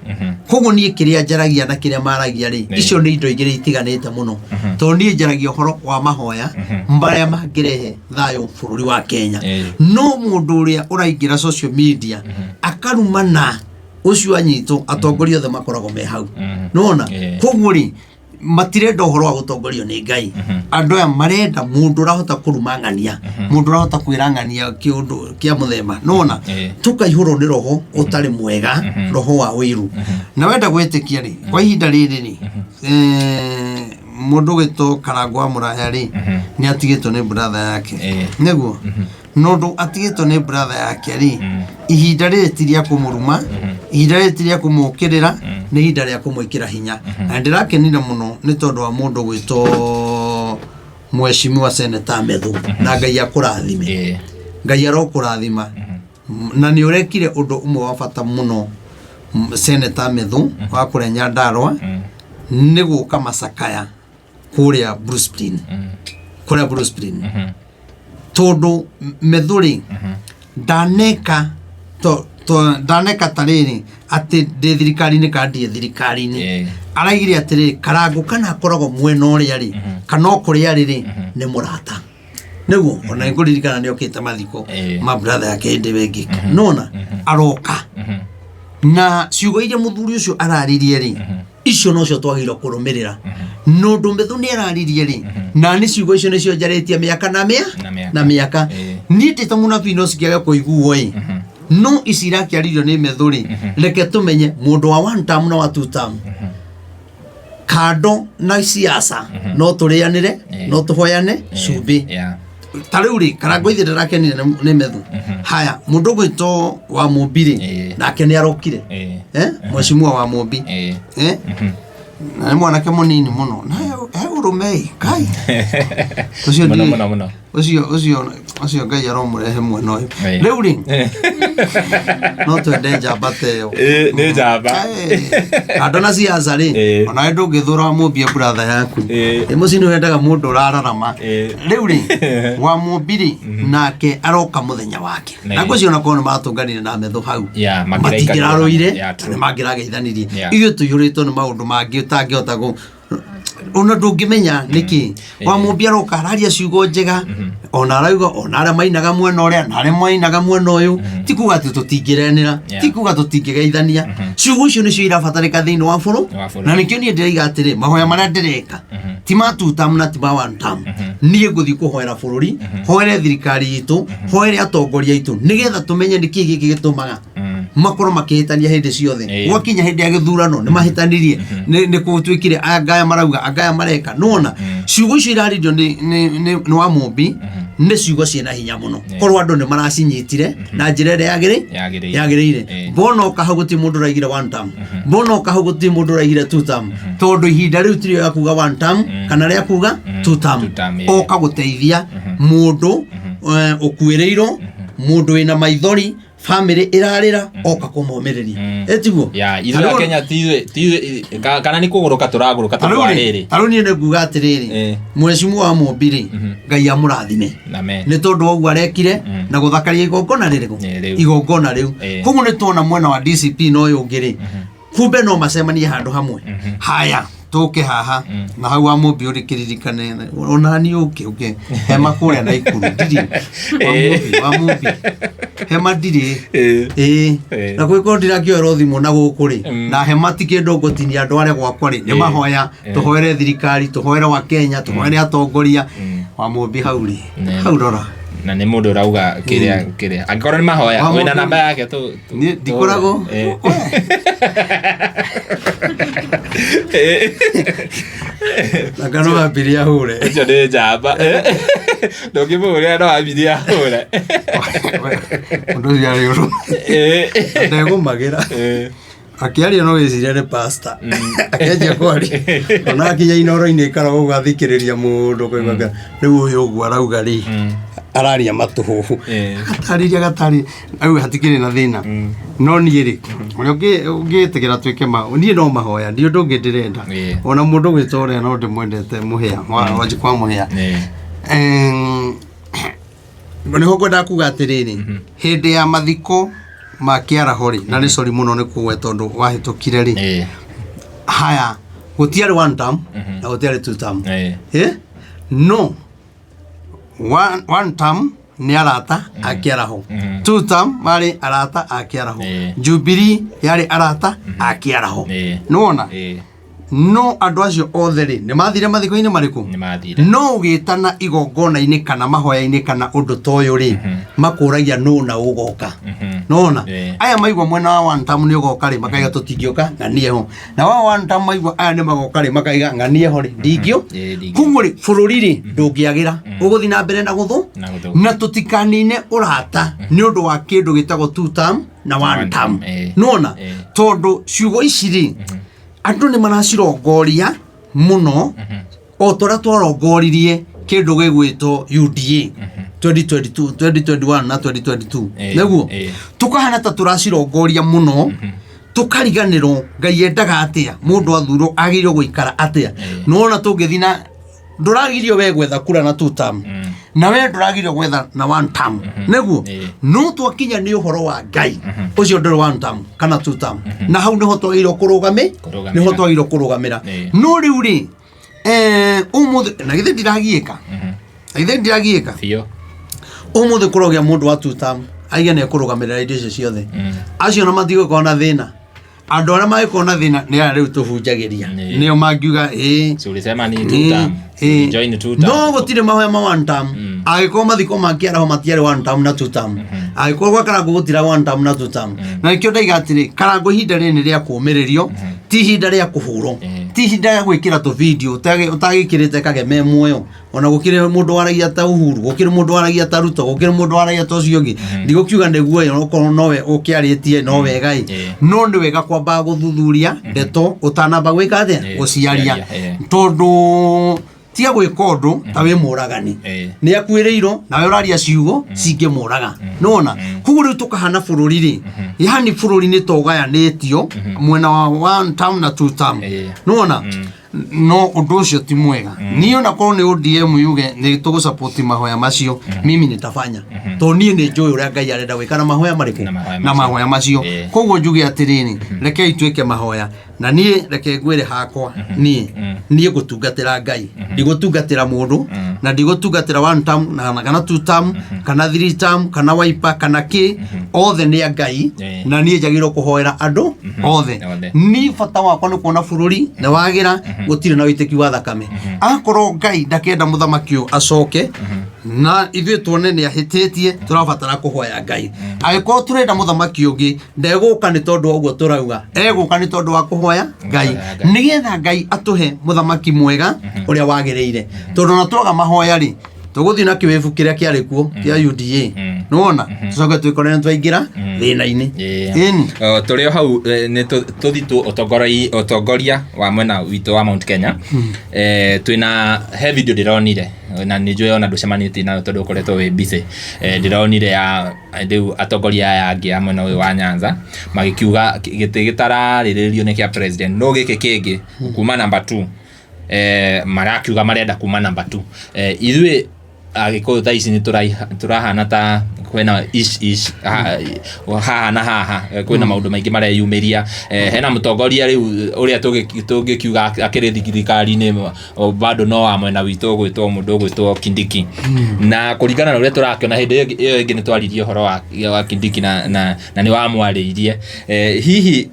Koguo niĩ kĩrĩa njaragia na kĩrĩa maragia rĩ, icio nĩ indo igĩrĩ itiganĩte mũno, tondũ niĩ njaragia ũhoro wa mahoya marĩa mangĩrehe thayũ bũrũri wa Kenya. No mũndũ ũrĩa ũraingĩra social media akarumana, ũcio anyitwo, atongoria othe makoragwo me hau, nona? Koguo rĩ, matirenda ũhoro wa gũtongorio nĩ Ngai. Andũ aya marenda mũndũ ũrahota kũruma ng'ania, mũndũ ũrahota kwĩra ng'ania kĩũndũ kĩa mũthemba, nona? Tũkaihũrwo nĩ roho ũtarĩ mwega, roho wa ũiru. Na wenda gwĩtĩkia rĩ, kwa ihinda rĩrĩ rĩ, mũndũ ũgĩtwo Karangũ wa Mũraya rĩ, nĩ atigĩtwo nĩ brother yake. Nĩguo nondũ atigĩtwo nĩ brother yake rĩ, ihinda rĩrĩ ti rĩa kũmũruma, ihinda rĩrĩ ti rĩa kũmũkĩrĩra, nĩ ihinda rĩa kũmwĩkĩra hinya. Na ndĩrakenire mũno nĩ tondũ wa mũndũ gwĩtwo Mheshimiwa Senator Methu, na Ngai akũrathime. Ngai arokũrathima na nĩ ũrekire ũndũ ũmwe wa bata mũno, Senator Methu wa kũrĩa Nyandarua, nĩ gũka macakaya kũrĩa Blue Spring, kũrĩa Blue Spring, tondũ Methu rĩ, ndaneka ndaneka ta rĩrĩ atĩ ndĩ thirikari-inĩ kana ndirĩ thirikari-inĩ. Araigire atĩrĩrĩ, Karangũ kana akoragwo mwena ũrĩa rĩ, kana o kũrĩa rĩ rĩ, nĩ mũrata. Nĩguo ona nĩngũririkana nĩ okĩte mathiko ma brother yake hĩndĩ ĩyo ĩngĩ, nona aroka na ciugo iria mũthuri ũcio araririe rĩ, icio nocio twagĩrĩirwo kũrũmĩrĩra. Nondũ Methu nĩ araririe rĩ, na nĩ ciugo icio nĩcio njarĩtie mĩaka na mĩa Na mĩaka. Na mĩaka. Niĩ ndĩ ta mũnabii no cikĩage kũiguo ĩ, no ici irakĩaririo nĩ Methu rĩ, reke tũmenye mũndũ wa one term na wa two term, kando na siasa, no tũrĩanĩre, no tũhoyane cumbĩ. Ta rĩu rĩ, Karangũ ithe ndarakenire nĩ Methu. Haya, mũndũ ũgwĩtwo wa Mũmbi rĩ, nake nĩ arokire. Mheshimiwa wa Mũmbi. Na nĩ mwanake mũnini mũno na he ũrũme ĩ, kai ũcio Mũno mũno mũno. Ũcio Ngai aromũrehe mwena ũyũ. Rĩu rĩ, no twende njamba ta ĩyo. Nĩ njamba. Andũ na siasa rĩ, onawe ndũngĩthũra wa Mũmbi e brother yaku. Ĩ mũciĩ nĩ wendaga mũndũ ũrararama. Rĩu rĩ, wa Mũmbi rĩ, nake aroka mũthenya wake. Na ngwĩciria ona korwo nĩ maratũnganire na Methu hau, Yeah, mangĩraikarire. matingĩrarũire, Yeah, true. nĩ mangĩrageithanirie. Ithuĩ tũiyũrĩtwo nĩ maũndũ mangĩ ũtangĩhota kũ ona ndũngĩmenya nĩkĩ wa Mũmbi aroka araria ciugo njega, ona arauga ona arĩa mainaga mwena ũrĩa na arĩa mainaga mwena ũyũ, ti kuga atĩ tũtingĩrenĩra, ti kuga tũtingĩgeithania. Ciugo icio nĩcio irabatarĩka thĩinĩ wa bũrũ Wa bũrũri. Na nĩkĩo niĩ ndĩraiga atĩrĩ, mahoya marĩa ndĩreka ti ma two term na ti ma one term. Niĩ ngũthiĩ kũhoera bũrũri, hoere thirikari itũ, hoere atongoria aitũ, nĩgetha tũmenye nĩkĩ gĩkĩ gĩtũmaga makorwo makĩhĩtania hĩndĩ ciothe. Gwakinya hĩndĩ ya gĩthurano nĩ mahĩtanirie, nĩ gũtuĩkire anga aya marauga, anga aya mareka, nĩwona? Ciugo icio iraririo nĩ wa Mũmbi nĩ ciugo ciĩna hinya mũno. Korwo andũ nĩ maracinyitire na njĩra ĩrĩa Yagĩrĩire. yagĩrĩire. Mbona oka hau gũtirĩ mũndũ ũraigire one term, mbona oka hau gũtirĩ mũndũ ũraigire two term, tondũ ihinda rĩu tirio ya kuga one term kana rĩa kuga two term. Two term, Oka gũteithia mũndũ ũkuĩrĩirwo, mũndũ wĩna maithori. Family ĩrarĩra oka kũmomĩrĩria. Ĩtiguo? Ya ithuĩ a Kenya ti ithuĩ kana nĩ kũgũrũka tũragũrũka tondũ wa rĩrĩ. Tarĩu niĩ nĩ nguga atĩrĩrĩ, mheshimiwa wa Mũmbi rĩ, Ngai amũrathime Amen. nĩ tondũ wa ũguo arekire na gũthakaria igongona rĩrĩkũ? Nĩ rĩu. Igongona rĩu. Koguo nĩ tuona mwena wa DCP na ũyũ ũngĩ rĩ, kumbe no macemanie handũ hamwe. Haya, tũke haha na hau wa Mũmbi ũrĩ kĩririkane ona niĩ ũke ũke hema kũrĩa Naikuru ndirĩ wa Mũmbi, wa Mũmbi hema ndirĩ. Ĩĩ. Na gwĩkorwo ndirakĩoerwo thimũ na gũkũ rĩ, na hema ti kĩndũ ngũtinia andũ arĩa gwakwa rĩ, nĩ mahoya tũhoere thirikari, tũhoere wa Kenya, tũhoere atongoria. Wa Mũmbi hau rĩ, hau rora. Na nĩ mũndũ ũrauga kĩrĩa kĩrĩa angĩkorwo nĩ mahoya Wa wĩna Mũmbi. Namba yake tu Niĩ ndikoragwo. Na kana wambirie ahũre. Ũcio nĩ njamba. Ndũngĩmũhũrĩra no ambirie ahũre. Ũndũ ũcio arĩ ũru. Ndegũmagĩra. Akĩaria no wĩcirie nĩ pastor. Akĩanjia kwaria. Ona akinya inoro-inĩ ikara ũguo athikĩrĩria mũndũ kũigua rĩu ũyũ ũguo arauga rĩ, araria matũhũhũ. Agatarĩria agatarĩria. Rĩu hatikĩrĩ na thĩna. No niĩ rĩ, ũrĩa ũngĩtĩkĩra twĩke ma niĩ no mahoya, ndi ũndũ ũngĩ ndĩrenda. Ona mũndũ gwĩtwo ũrĩa no ndĩmwendete Mũhĩa, wa Wanjikũ wa Mũhĩa. Nĩho ngwendaga kuga atĩrĩrĩ, hĩndĩ ya mathiko ma kĩaraho rĩ, na nĩ sorry mũno nĩ kũgweta ũndũ wahĩtũkire rĩ, haya gũtiarĩ one term na gũtiarĩ two term. No one term nĩ arata a kĩaraho, two term marĩ arata a kĩaraho, Jubilee yarĩ arata a kĩaraho. Nĩwona? No andũ acio othe rĩ, nĩ mathire mathiko-inĩ marĩkũ? Nĩ mathire. No ũgĩtana igongona-inĩ kana mahoya-inĩ kana ũndũ ta ũyũ rĩ, makũragia nũ na ũgoka. Nona aya maigua mwena wa one term nĩ ũgoka rĩ, makaiga tũtingĩũka ng'anie ho, na wa one term maigua aya nĩ magoka rĩ, makaiga ng'anie ho rĩ, ndingĩũ. Ndingĩũ. Koguo rĩ, bũrũri rĩ ndũngĩagĩra, ũgũthiĩ na mbere na gũthũ Na gũthũka. Na tũtikanine ũrata nĩ ũndũ wa kĩndũ gĩtagwo two term na one One term. term, Nona tondũ ciugo ici rĩ, andũ nĩ maracirongoria mũno o ta ũrĩa twarongoririe kĩndũ gĩgwĩtwo UDA 2022, 2021 na 2022. Nĩguo tũkahana ta tũracirongoria mũno, tũkariganĩrwo Ngai endaga atĩa, mũndũ athurwo agĩrĩirwo gũikara atĩa. Nĩwona tũngĩthiĩ na ndũragirio we gwetha kura na two term, na we ndũragirio gwetha na one term, nĩguo no twakinya nĩ ũhoro wa Ngai ũcio ndũrĩ one term kana two term, na hau nĩho twagĩrĩirwo kũrũgame. Kũrũgamĩra. Nĩho twagĩrĩirwo kũrũgamĩra. No rĩu rĩ, ũmũthĩ na githĩ ndiragiĩka, na githĩ ndiragiĩka? Biũ. Ũmũthĩ kũrogĩa mũndũ wa two term aiga nĩ ekũrũgamĩrĩra indo icio ciothe, acio na matigũkorwo na thĩna. Andũ arĩa mangĩkorwo na thĩna nĩ aya rĩu tũhunjagĩria, nĩo mangiuga ĩĩ. So ulisema ni two term. Join two term. No gũtirĩ mahoya ma one term angĩkorwo mathiko ma kĩaraho matiarĩ one term na two term, angĩkorwo gwa Karangũ gũtira one term na two term. Na nĩkĩo ndaiga atĩrĩ, Karangũ ihinda rĩrĩ nĩ rĩa kũũmĩrĩrio, ti ihinda rĩa kũhũrwo, ti ihinda rĩa gwĩkĩra tũbindio ũtagĩkĩrĩte kageme muoyo. Ona gũkĩrĩ mũndũ waragia ta Uhuru, gũkĩrĩ mũndũ waragia ta Ruto, gũkĩrĩ mũndũ waragia ta ũcio ũngĩ. Ndigũkiuga nĩguo ĩ, okorwo nowe ũkĩarĩtie no wega ĩ, no nĩ wega kwamba gũthuthuria ndeto ũtanamba gwĩka atĩa? Gũciaria, gũciaria, tondũ tiga gwĩka ũndũ ta wĩ mũragani. Nĩ akuĩrĩirwo nawe ũraria ciugo cingĩmũraga, nĩwona? Koguo rĩu tũkahana bũrũri rĩ, yani bũrũri nĩ ta ũgayanĩtio mwena wa one term na two term. Nĩwona? No ũndũ ũcio ti mwega. Niĩ ona korwo nĩ ODM yuge nĩ tũgũsupport mahoya macio, mimi nitafanya, tondũ niĩ nĩ njũĩ ũrĩa Ngai arenda gwĩka na mahoya marĩkũ. Na mahoya na macio. Mahoya macio. Koguo njuge atĩrĩrĩ, rekei twĩke mahoya. Na niĩ reke ngwĩre hakwa, niĩ ngũtungatĩra Ngai, ndigũtungatĩra mũndũ, na ndigũtungatĩra one term na kana two term kana three term kana Wiper kana kĩ, othe nĩ a Ngai. Na niĩ njagĩrĩirwo kũhoera andũ othe. Othe. Ni bata wakwa nĩ kuona bũrũri nĩ wagĩra, gũtirĩ na wĩitĩki wa thakame. Akorwo Ngai ndakenda mũthamaki ũyũ acoke na ithuĩ tuone nĩ ahĩtĩtie, tũrabatara kũhoya Ngai. Angĩkorwo tũrenda mũthamaki ũngĩ, ndegũka nĩ tondũ wa ũguo tũrauga, egũka nĩ tondũ wa kũhoya Ngai. Kũhoya Ngai. Nĩgetha Ngai atũhe mũthamaki mwega ũrĩa wagĩrĩire, tondũ ona twaga mahoya rĩ, Tũgũthiĩ na kĩwĩbu kĩrĩa kĩarĩ kuo kĩa UDA. Nĩwona tũcoke twĩkore nĩ twaingĩra thĩna-inĩ. Ĩni. Tũrĩ o hau, nĩ tũthi tu ũtongoria wa mwena witũ wa Mount Kenya. Twĩna he video ndĩronire na nĩ njũĩ ona ndũcemanĩtie nayo tondũ ũkoretwo wĩ busy. Ndĩronire ya rĩu atongoria aya angĩ a mwena ũyũ wa Nyanza magĩkiuga gĩtĩ gĩtararĩrĩrio nĩ kĩa president, no gĩkĩ kĩngĩ kuma number 2, marakiuga marenda kuma number 2. Ithuĩ Agĩkũyũ thaa ici nĩ tũrahana ta kwĩna ish ish haha na haha, kwĩna maũndũ maingĩ mareyumĩria. Hena mũtongoria rĩu ũrĩa tũngĩkiuga akĩrĩ thirikari-inĩ bado no wa mwena witũ, ũgwĩtwo mũndũ ũgwĩtwo Kindiki. Na kũringana na ũrĩa tũrakĩona hĩndĩ ĩyo ĩngĩ nĩ twaririe ũhoro wa Kindiki na nĩ wamwarĩirie. Hihi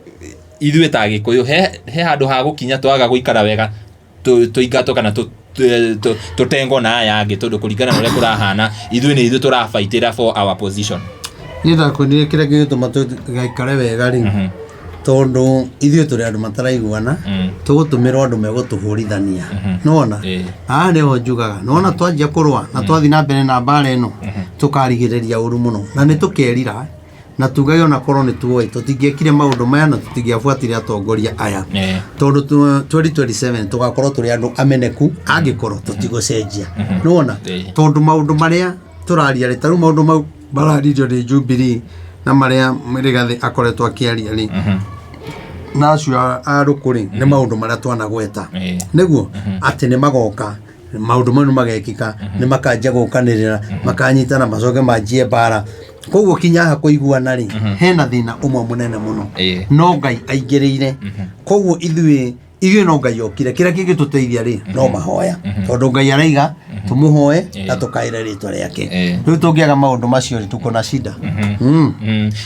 ithuĩ ta Agĩkũyũ he handũ ha gũkinya twaga gũikara wega tũingatwo kana tũtengwo na aya angĩ, tondũ kũringana na ũrĩa kũrahana ithuĩ nĩ ithuĩ tũrabaitĩra for our position? Niĩ ndakwĩrire kĩrĩa gĩgũtũma tũgaikare wega rĩ, tondũ ithuĩ tũrĩ andũ mataraiguana, tũgũtũmĩrwo andũ megũtũhũrithania. Nĩwona haha nĩho njugaga, nĩwona twanjia kũrũa na twathiĩ na mbere na mbara ĩno, tũkarigĩrĩria ũru mũno na nĩ tũkerira na tugage ona korwo nĩ tuoĩ tũtingĩekire maũndũ maya na tũtingĩabuatire atongoria aya, tondũ 2027 tũgakorwo tũrĩ andũ ameneku angĩkorwo tũtigũcenjia. Nĩwona, tondũ maũndũ marĩa tũraria rĩ, ta rĩu maũndũ mau mararirio nĩ Jubilee na marĩa Rigathĩ akoretwo akĩaria rĩ, na acio a Rũkũ rĩ, nĩ maũndũ marĩa twanagweta nĩguo atĩ nĩ magoka, maũndũ mau nĩ magekĩka, nĩ makanjia gũkanĩrĩra, makanyitana, macoke manjie mbara. Koguo kinya haha kũiguana rĩ, hena thĩna ũmwe mũnene mũno, no Ngai aingĩrĩire. Koguo ithuĩ no Ngai okire, kĩrĩa kĩngĩtũteithia rĩ no mahoya, tondũ Ngai araiga tũmũhoe na tũkaĩre rĩtwa rĩake. Rĩu tũngĩaga maũndũ macio rĩ, tuko na shida.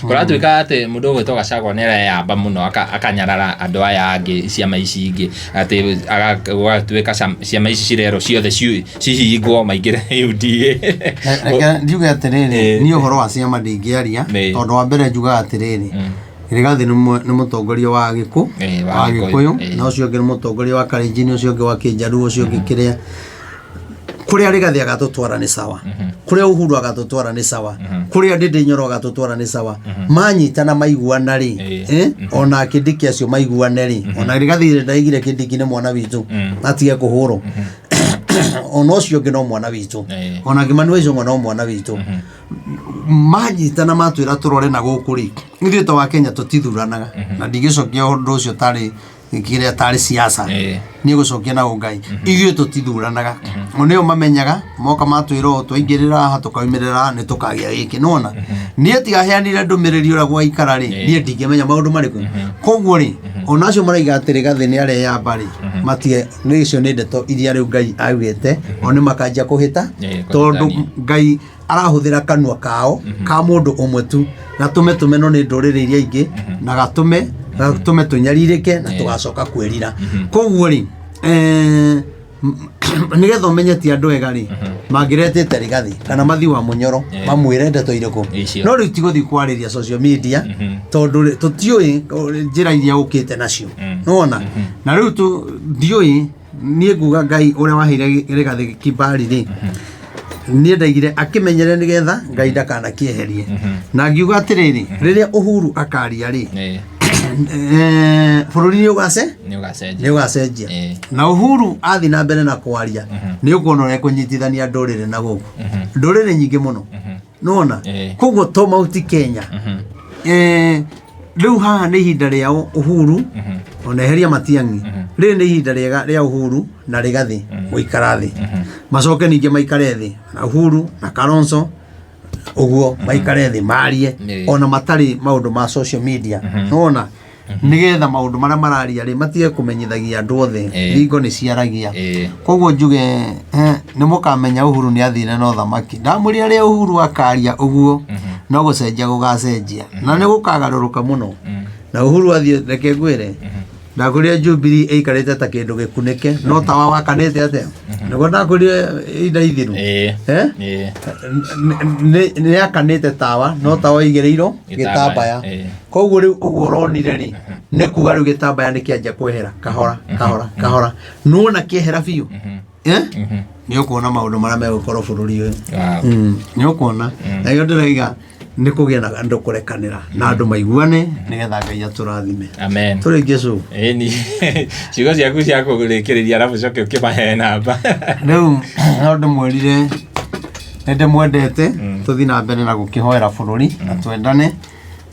Kũratuĩka atĩ mũndũ ũgwĩtwo Gachagua nĩ areyamba mũno akanyarara andũ aya angĩ, ciama ici ingĩ, atĩ gũgatuĩka ciama ici cirerwo ciothe cihingwo maingĩre UDA. Reke njuge atĩrĩrĩ, niĩ ũhoro wa ciama ndingĩaria, tondũ wa mbere njugaga atĩrĩrĩ, Rigathĩ nĩ mũtongoria wa Gĩkũ wa wa Gĩkũyũ, Gĩkũyũ, na ũcio ũngĩ nĩ mũtongoria wa Kalenjin, ũcio ũngĩ wa Kĩnjaruo, ũcio ũngĩ kĩrĩa. Kũrĩa Rigathĩ agatũtwara nĩ sawa, kũrĩa Uhuru agatũtwara nĩ sawa, kũrĩa Ndindi Nyoro agatũtwara nĩ sawa. Manyitana maiguana rĩ, ona Kindiki acio maiguane rĩ, ona Rigathĩ ndaigire Kindiki nĩ mwana witũ, atige kũhũrwo, ona ũcio ũngĩ no mwana witũ, ona Kimani wa Ichung'wa no mwana witũ. Manyitana matwĩra tũrore na gũkũ rĩ, ithuĩ ta wa Kenya tũtithuranaga, na ndigĩcokia ũndũ ũcio tarĩ kĩrĩa tarĩ siasa, niĩ gũcokia na ũngai. Ithuĩ tũtithuranaga, o nĩo mamenyaga, moka matwĩra ũũ, twaingĩrĩra haha tũkaumĩrĩra haha nĩ tũkagĩa gĩkĩ. Nĩwona niĩ tigaheanire ndũmĩrĩri ũrĩa gwaikara rĩ, niĩ ndingĩmenya maũndũ marĩkũ. Koguo rĩ, ona acio maraiga atĩ Rigathĩ nĩ areyamba rĩ, matige nĩ icio nĩ ndeto iria rĩu Ngai augĩte o nĩ makanjia kũhĩta, tondũ kũhĩtania. Ngai arahũthĩra kanua kao ka mũndũ ũmwe tu gatũme tũmenwo nĩ ndũrĩrĩ iria ingĩ na gatũme tũnyarirĩke na tũgacoka kwĩrira. Koguo rĩ, nĩgetha ũmenye ti andũ ega rĩ, mangĩretĩte Rigathĩ kana mathi wa Mũnyoro mamwĩre ndeto irĩkũ. Icio. No rĩu ti gũthiĩ kwarĩria social media, tondũ rĩ, tũtiũĩ njĩra iria ũkĩte nacio. Nĩwona na rĩu tu ndiũĩ. Niĩ nguga Ngai ũrĩa waheire Rigathĩ kibali rĩ, niĩ ndaigire akĩmenyere nĩgetha Ngai ndakanakĩeherie, na ngiuga atĩrĩrĩ, rĩrĩa Uhuru akaria rĩ, bũrũri nĩ ũgace Nĩ ũgacenjia. Nĩ ũgacenjia. Na Uhuru athiĩ na mbere na kwaria, nĩ ũkuona ũrĩa ekũnyitithania ndũrĩrĩ na gũkũ ndũrĩrĩ nyingĩ mũno. Nĩwona, koguo to Mount Kenya. Rĩu haha nĩ ihinda rĩa Uhuru ona eheria Matiang'i. Rĩrĩ nĩ ihinda rĩega rĩa Uhuru na Rigathĩ gũikara thĩ, macoke ningĩ maikare thĩ na Uhuru na Kalonzo ũguo, maikare thĩ marie ona matarĩ maũndũ ma social media. Nĩwona, nĩgetha maũndũ marĩa mararia rĩ, matige kũmenyithagia andũ othe. Thingo nĩ ciaragia. Koguo njuge, nĩ mũkamenya Uhuru nĩ athire na ũthamaki. Ndamwĩrire rĩrĩa Uhuru akaria ũguo, no gũcenjia gũgacenjia na nĩ gũkagarũrũka mũno. Na Uhuru athiĩ, reke ngwĩre, ndakwĩrire Jubilee ĩikarĩte ta kĩndũ gĩkunĩke no tawa wakanĩte atĩa, nĩguo ndakwĩrire ihinda ithiru. Eh? Nĩ akanĩte tawa no tawa ũigĩrĩirwo gĩtambaya. gĩtambaya. Koguo rĩu ũguo ũronire rĩ, nĩ kuga rĩu gĩtambaya nĩ kĩanjia kwehera kahora kahora kahora, nĩwona kĩehera biũ. Eh? Nĩ ũkuona maũndũ marĩa megũkorwo bũrũri ũyũ. Wow. Nĩ ũkuona. Na ĩyo ndĩraiga nĩ kũgĩa na andũ kũrekanĩra na andũ maiguane nĩgetha Ngai atũrathime. Amen. Tũrĩkie cũ. Ĩni ciugo ciaku cia kũrĩkĩrĩria arabu coke ũkĩmahe namba. Rĩu no ndĩmwĩrire nĩ ndĩmwendete, tũthiĩ na mbere na gũkĩhoera bũrũri na twendane,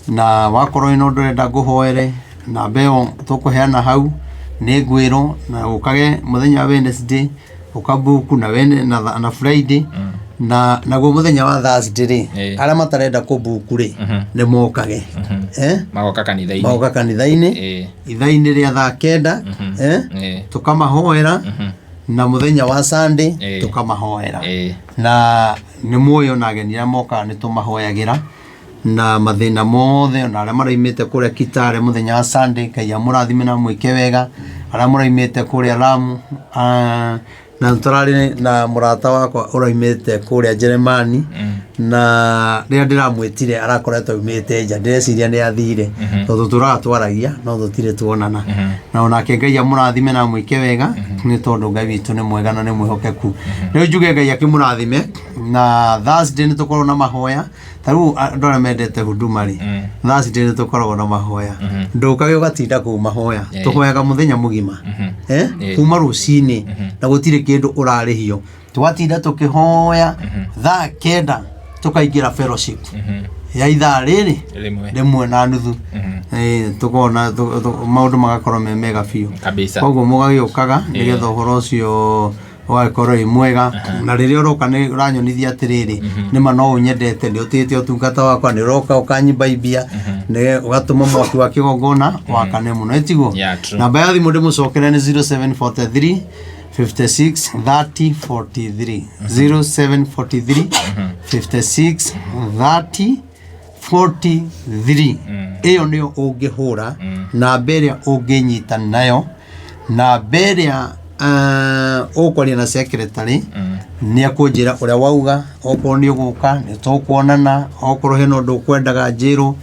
na wakorwo wĩna ũndũ ũrenda ngũhoere, namba ĩyo tũkũheana hau nĩ ngwĩrwo, na ũkage mũthenya wa Wednesday ũkabuku na na Friday na naguo mũthenya wa Thursday rĩ, arĩa matarenda kũbuku rĩ, nĩ mokage. Eh? Magoka kanitha-inĩ. Magoka kanitha-inĩ ithaa-inĩ rĩa thaa 9, eh? Tũkamahoera, na mũthenya wa Sunday tũkamahoera. Na nĩ muoyo na ageni arĩa mokaga nĩ tũmahoyagĩra na mathĩna mothe, ona arĩa maraimĩte kũrĩa Kitale mũthenya wa Sunday, Ngai amũrathime na amwĩke wega. Arĩa mũraimĩte kũrĩa Lamu, na tũrarĩ na mũrata wakwa ũraimĩte kũrĩa Jeremani, na rĩrĩa ndĩramwĩtire arakoretwo aumĩte nja, ndĩreciria nĩ athire, tondũ tũraga twaragia no tũtirĩ tuonana. Na onake Ngai amũrathime na amwĩke wega, nĩ tondũ Ngai witũ nĩ mwega na nĩ mwĩhokeku. Rĩu njuge Ngai akĩmũrathime, na Thursday nĩ tũkorwo na mahoya. Ta rĩu andũ arĩa mendete huduma rĩ, Thursday nĩ tũkoragwo na mahoya. Ndũkage ũgatinda kũu mahoya. Tũhoyaga mũthenya mũgima. Kuma rũcinĩ, na gũtirĩ kĩndũ ũrarĩhio. Tũgatinda tũkĩhoya thaa 9 tũkaingĩra fellowship ya ithaa rĩrĩ Rĩmwe. rĩmwe na nuthu. Tũkona maũndũ magakorwo me mega biũ. Kabisa. Koguo mũgagĩũkaga nĩgetha ũhoro ũcio ũgagĩkorwo wĩ mwega. Na rĩrĩa ũroka nĩ ũranyonithia atĩrĩrĩ, nĩma no ũnyendete, nĩ ũtĩĩte ũtungata wakwa, nĩ ũroka ũkanyimbaibia, nĩ ũgatũma mwaki wa kĩgongona wakane mũno, ĩtiguo? Yeah, true. Namba ya thimũ ndĩmũcokere nĩ 0743 56 30 43, 0743 56 30 43. Ĩyo nĩyo ũngĩhũra, namba ĩrĩa ũngĩnyita nayo, namba ĩrĩa ũkwaria na secretary, nĩ akũnjĩra ũrĩa wauga. Okorwo nĩ ũgũka nĩ tũkuonana, okorwo hena ũndũ ũkwendaga njĩrwo,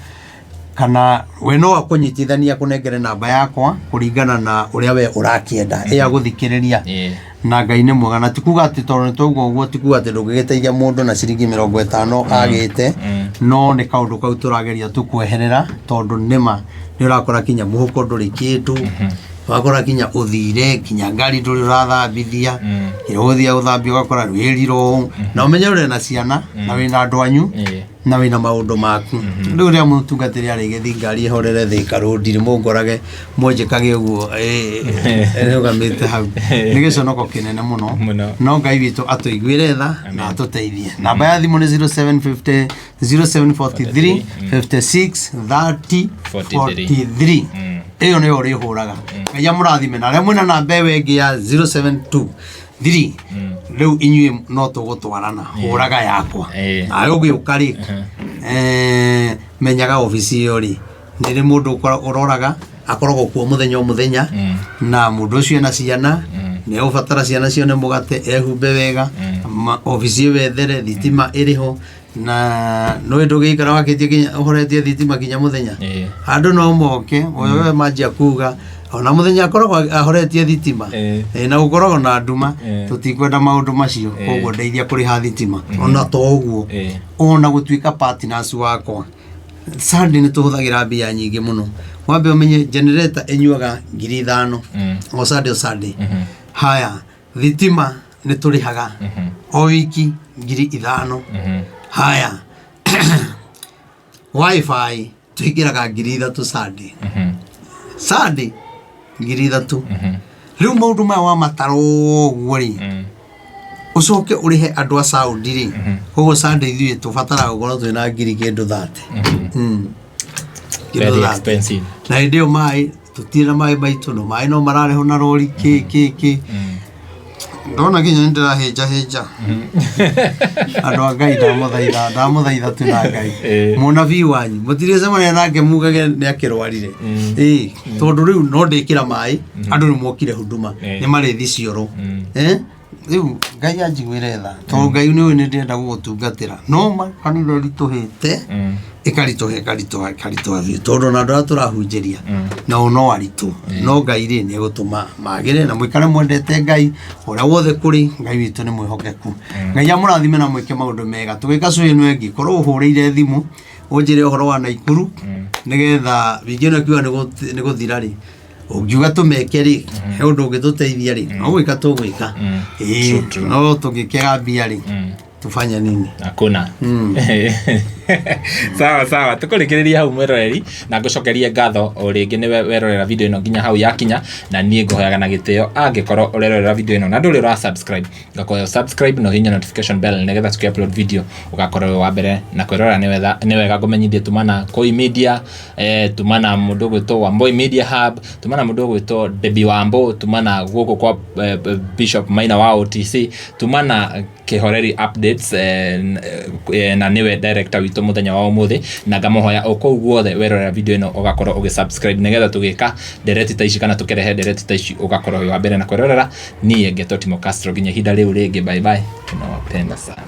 kana we no akũnyitithania kũnengere namba yakwa kũringana na ũrĩa we ũrakĩenda ĩ agũthikĩrĩria. Na Ngai nĩ mwega, na ti kuga atĩ tondũ nĩ twauga ũguo ti kuga atĩ ndũngĩgĩteithia mũndũ na ciringi 50 agĩte, no nĩ kaũndũ kau tũrageria tu kweherera, tondũ nĩma nĩ ũrakora kinya mũhuko ndũrĩ kĩndũ, ũgakora kinya ũthire kinya ngari ndũrĩ ũrathambithia, kinya ũgũthiĩ gũthambia ũgakora wĩrirwo ũũ, na ũmenye ũrĩ na ciana na wĩna andũ anyu na wĩna maũndũ maku. Rĩu rĩrĩa mũtungatĩri arĩ gĩthi ngari ĩhorere Thika Road rĩ, mũngorage mwenjĩkage ũguo ĩrũgamĩte hau, nĩ gĩconoko kĩnene mũno. Mũno. No Ngai witũ atũiguĩre tha na atũteithie. Namba ya thimũ nĩ 0750 0743 56 30 43. Ĩyo nĩyo ũrĩhũraga. Ngai amũrathime. Na arĩa mwĩna namba ĩyo ĩngĩ ya 072 3, rĩu inyuĩ no tũgũtwarana, hũraga yakwa. Nawe ũgĩũka rĩ, menyaga obici ĩyo rĩ, nĩ rĩ mũndũ ũroraga akoragwo kuo mũthenya o mũthenya, na mũndũ ũcio ena ciana, nĩ egũbatara ciana cione mũgate, ehumbe wega, obici ĩyo ĩthere, thitima ĩrĩ ho, na nĩ ndũgĩikara wakĩtie kinya ũhoretie thitima kinya mũthenya. Andũ no moke we manjia kuga ona mũthenya akoragwo ahoretie thitima. Na gũkoragwo na nduma. Tũtikwenda maũndũ macio. Koguo ndeithia kũrĩha thitima ona to ũguo, ona gũtuĩka partners wakwa Sunday nĩ tũhũthagĩra mbia nyingĩ mũno. Wambe ũmenye generator ĩnyuaga 5,000 o Sunday o Sunday. Haya, thitima nĩ tũrĩhaga o wiki 5,000. Haya, wifi tũingĩraga 3,000 Sunday, Sunday 3,000. Rĩu maũndũ maya wamatara ũguo rĩ, ũcoke ũrĩhe andũ a sound rĩ, koguo Sunday ithuĩ tũbataraga gũkorwo twĩna ngiri kĩndũ 30. Kĩndũ Very 30. expensive. Na hĩndĩ ĩyo maĩ tũtirĩ na maĩ maitũ, no maĩ no mararehwo na rori kĩ kĩ kĩ. Ndona nginya nĩ ndĩrahĩnja hĩnja. Andũ a Ngai, ndamũthaitha, ndamũthaitha tu na Ngai. Mũnabii wanyu mũtirĩcemania nake mugage nĩ akĩrwarire. Ĩĩ, tondũ rĩu no ndĩkĩra maĩ, andũ nĩ mokire huduma, nĩ marĩthi cioro. Rĩu Ngai anjiguĩre tha, tondũ Ngai nĩ ũĩ nĩ ndĩrenda gũgũtungatĩra, no ma kanitha ĩritũhĩte. Ĩkaritũha, ĩkaritũha, ĩkaritũha biũ, tondũ ona andũ arĩa tũrahunjĩria nao no aritũ, no Ngai rĩ, nĩ egũtũma magĩre na mũikare mwendete Ngai ũrĩa wothe kũrĩ. Ngai witũ nĩ mwĩhokeku. Ngai amũrathime na mwĩke maũndũ mega. Tũgĩka cũĩ ĩno ĩngĩ, korwo ũhũrĩire thimũ ũnjĩre ũhoro wa Naikuru, nĩgetha wiki ĩno ĩkiuga nĩ gũthira rĩ, ũngiuga tũmeke rĩ, he ũndũ ũngĩtũteithia rĩ, no gwĩka tũgwĩka. Ĩĩ, True, true. no tũngĩkĩaga mbia rĩ, tufanye nini? Hakuna. Sawa sawa, tũkũrĩkĩrĩria hau, mwĩroreri, na ngũcokerie ngatho o rĩngĩ nĩwe werorera video ĩno nginya hau yakinya. Na niĩ ngũhoyaga na gĩtĩo, angĩkorwo ũrerorera video ĩno na ndũrĩ ũra subscribe, ngakũhoya subscribe na ũhihinye notification bell, nĩgetha tũkĩ upload video ũgakorwo wĩ wa mbere na kwĩrora. Nĩ wega, nĩ wega ngũmenyithie tumana Koi Media, tumana mũndũ ũgwĩtwo Wamboi Media Hub, tumana mũndũ ũgwĩtwo Debbie Wambo, tumana gũkũ kwa Bishop Maina wa OTC, tumana Kihoreri Updates, na niwe director witũ mũthenya wa ũmũthĩ. Na ngamuhoya o kũu guothe werorera video ĩno ũgakorwo ũgĩ subscribe, nĩgetha tũgĩka ndereti ta ici kana tũkĩrehe ndereti ta ici ũgakorwo wĩ wa mbere na kwĩrorera. Niĩ ngetwo Timo Castro, nginya ihinda rĩu rĩngĩ, bye bye, tunawapenda sana.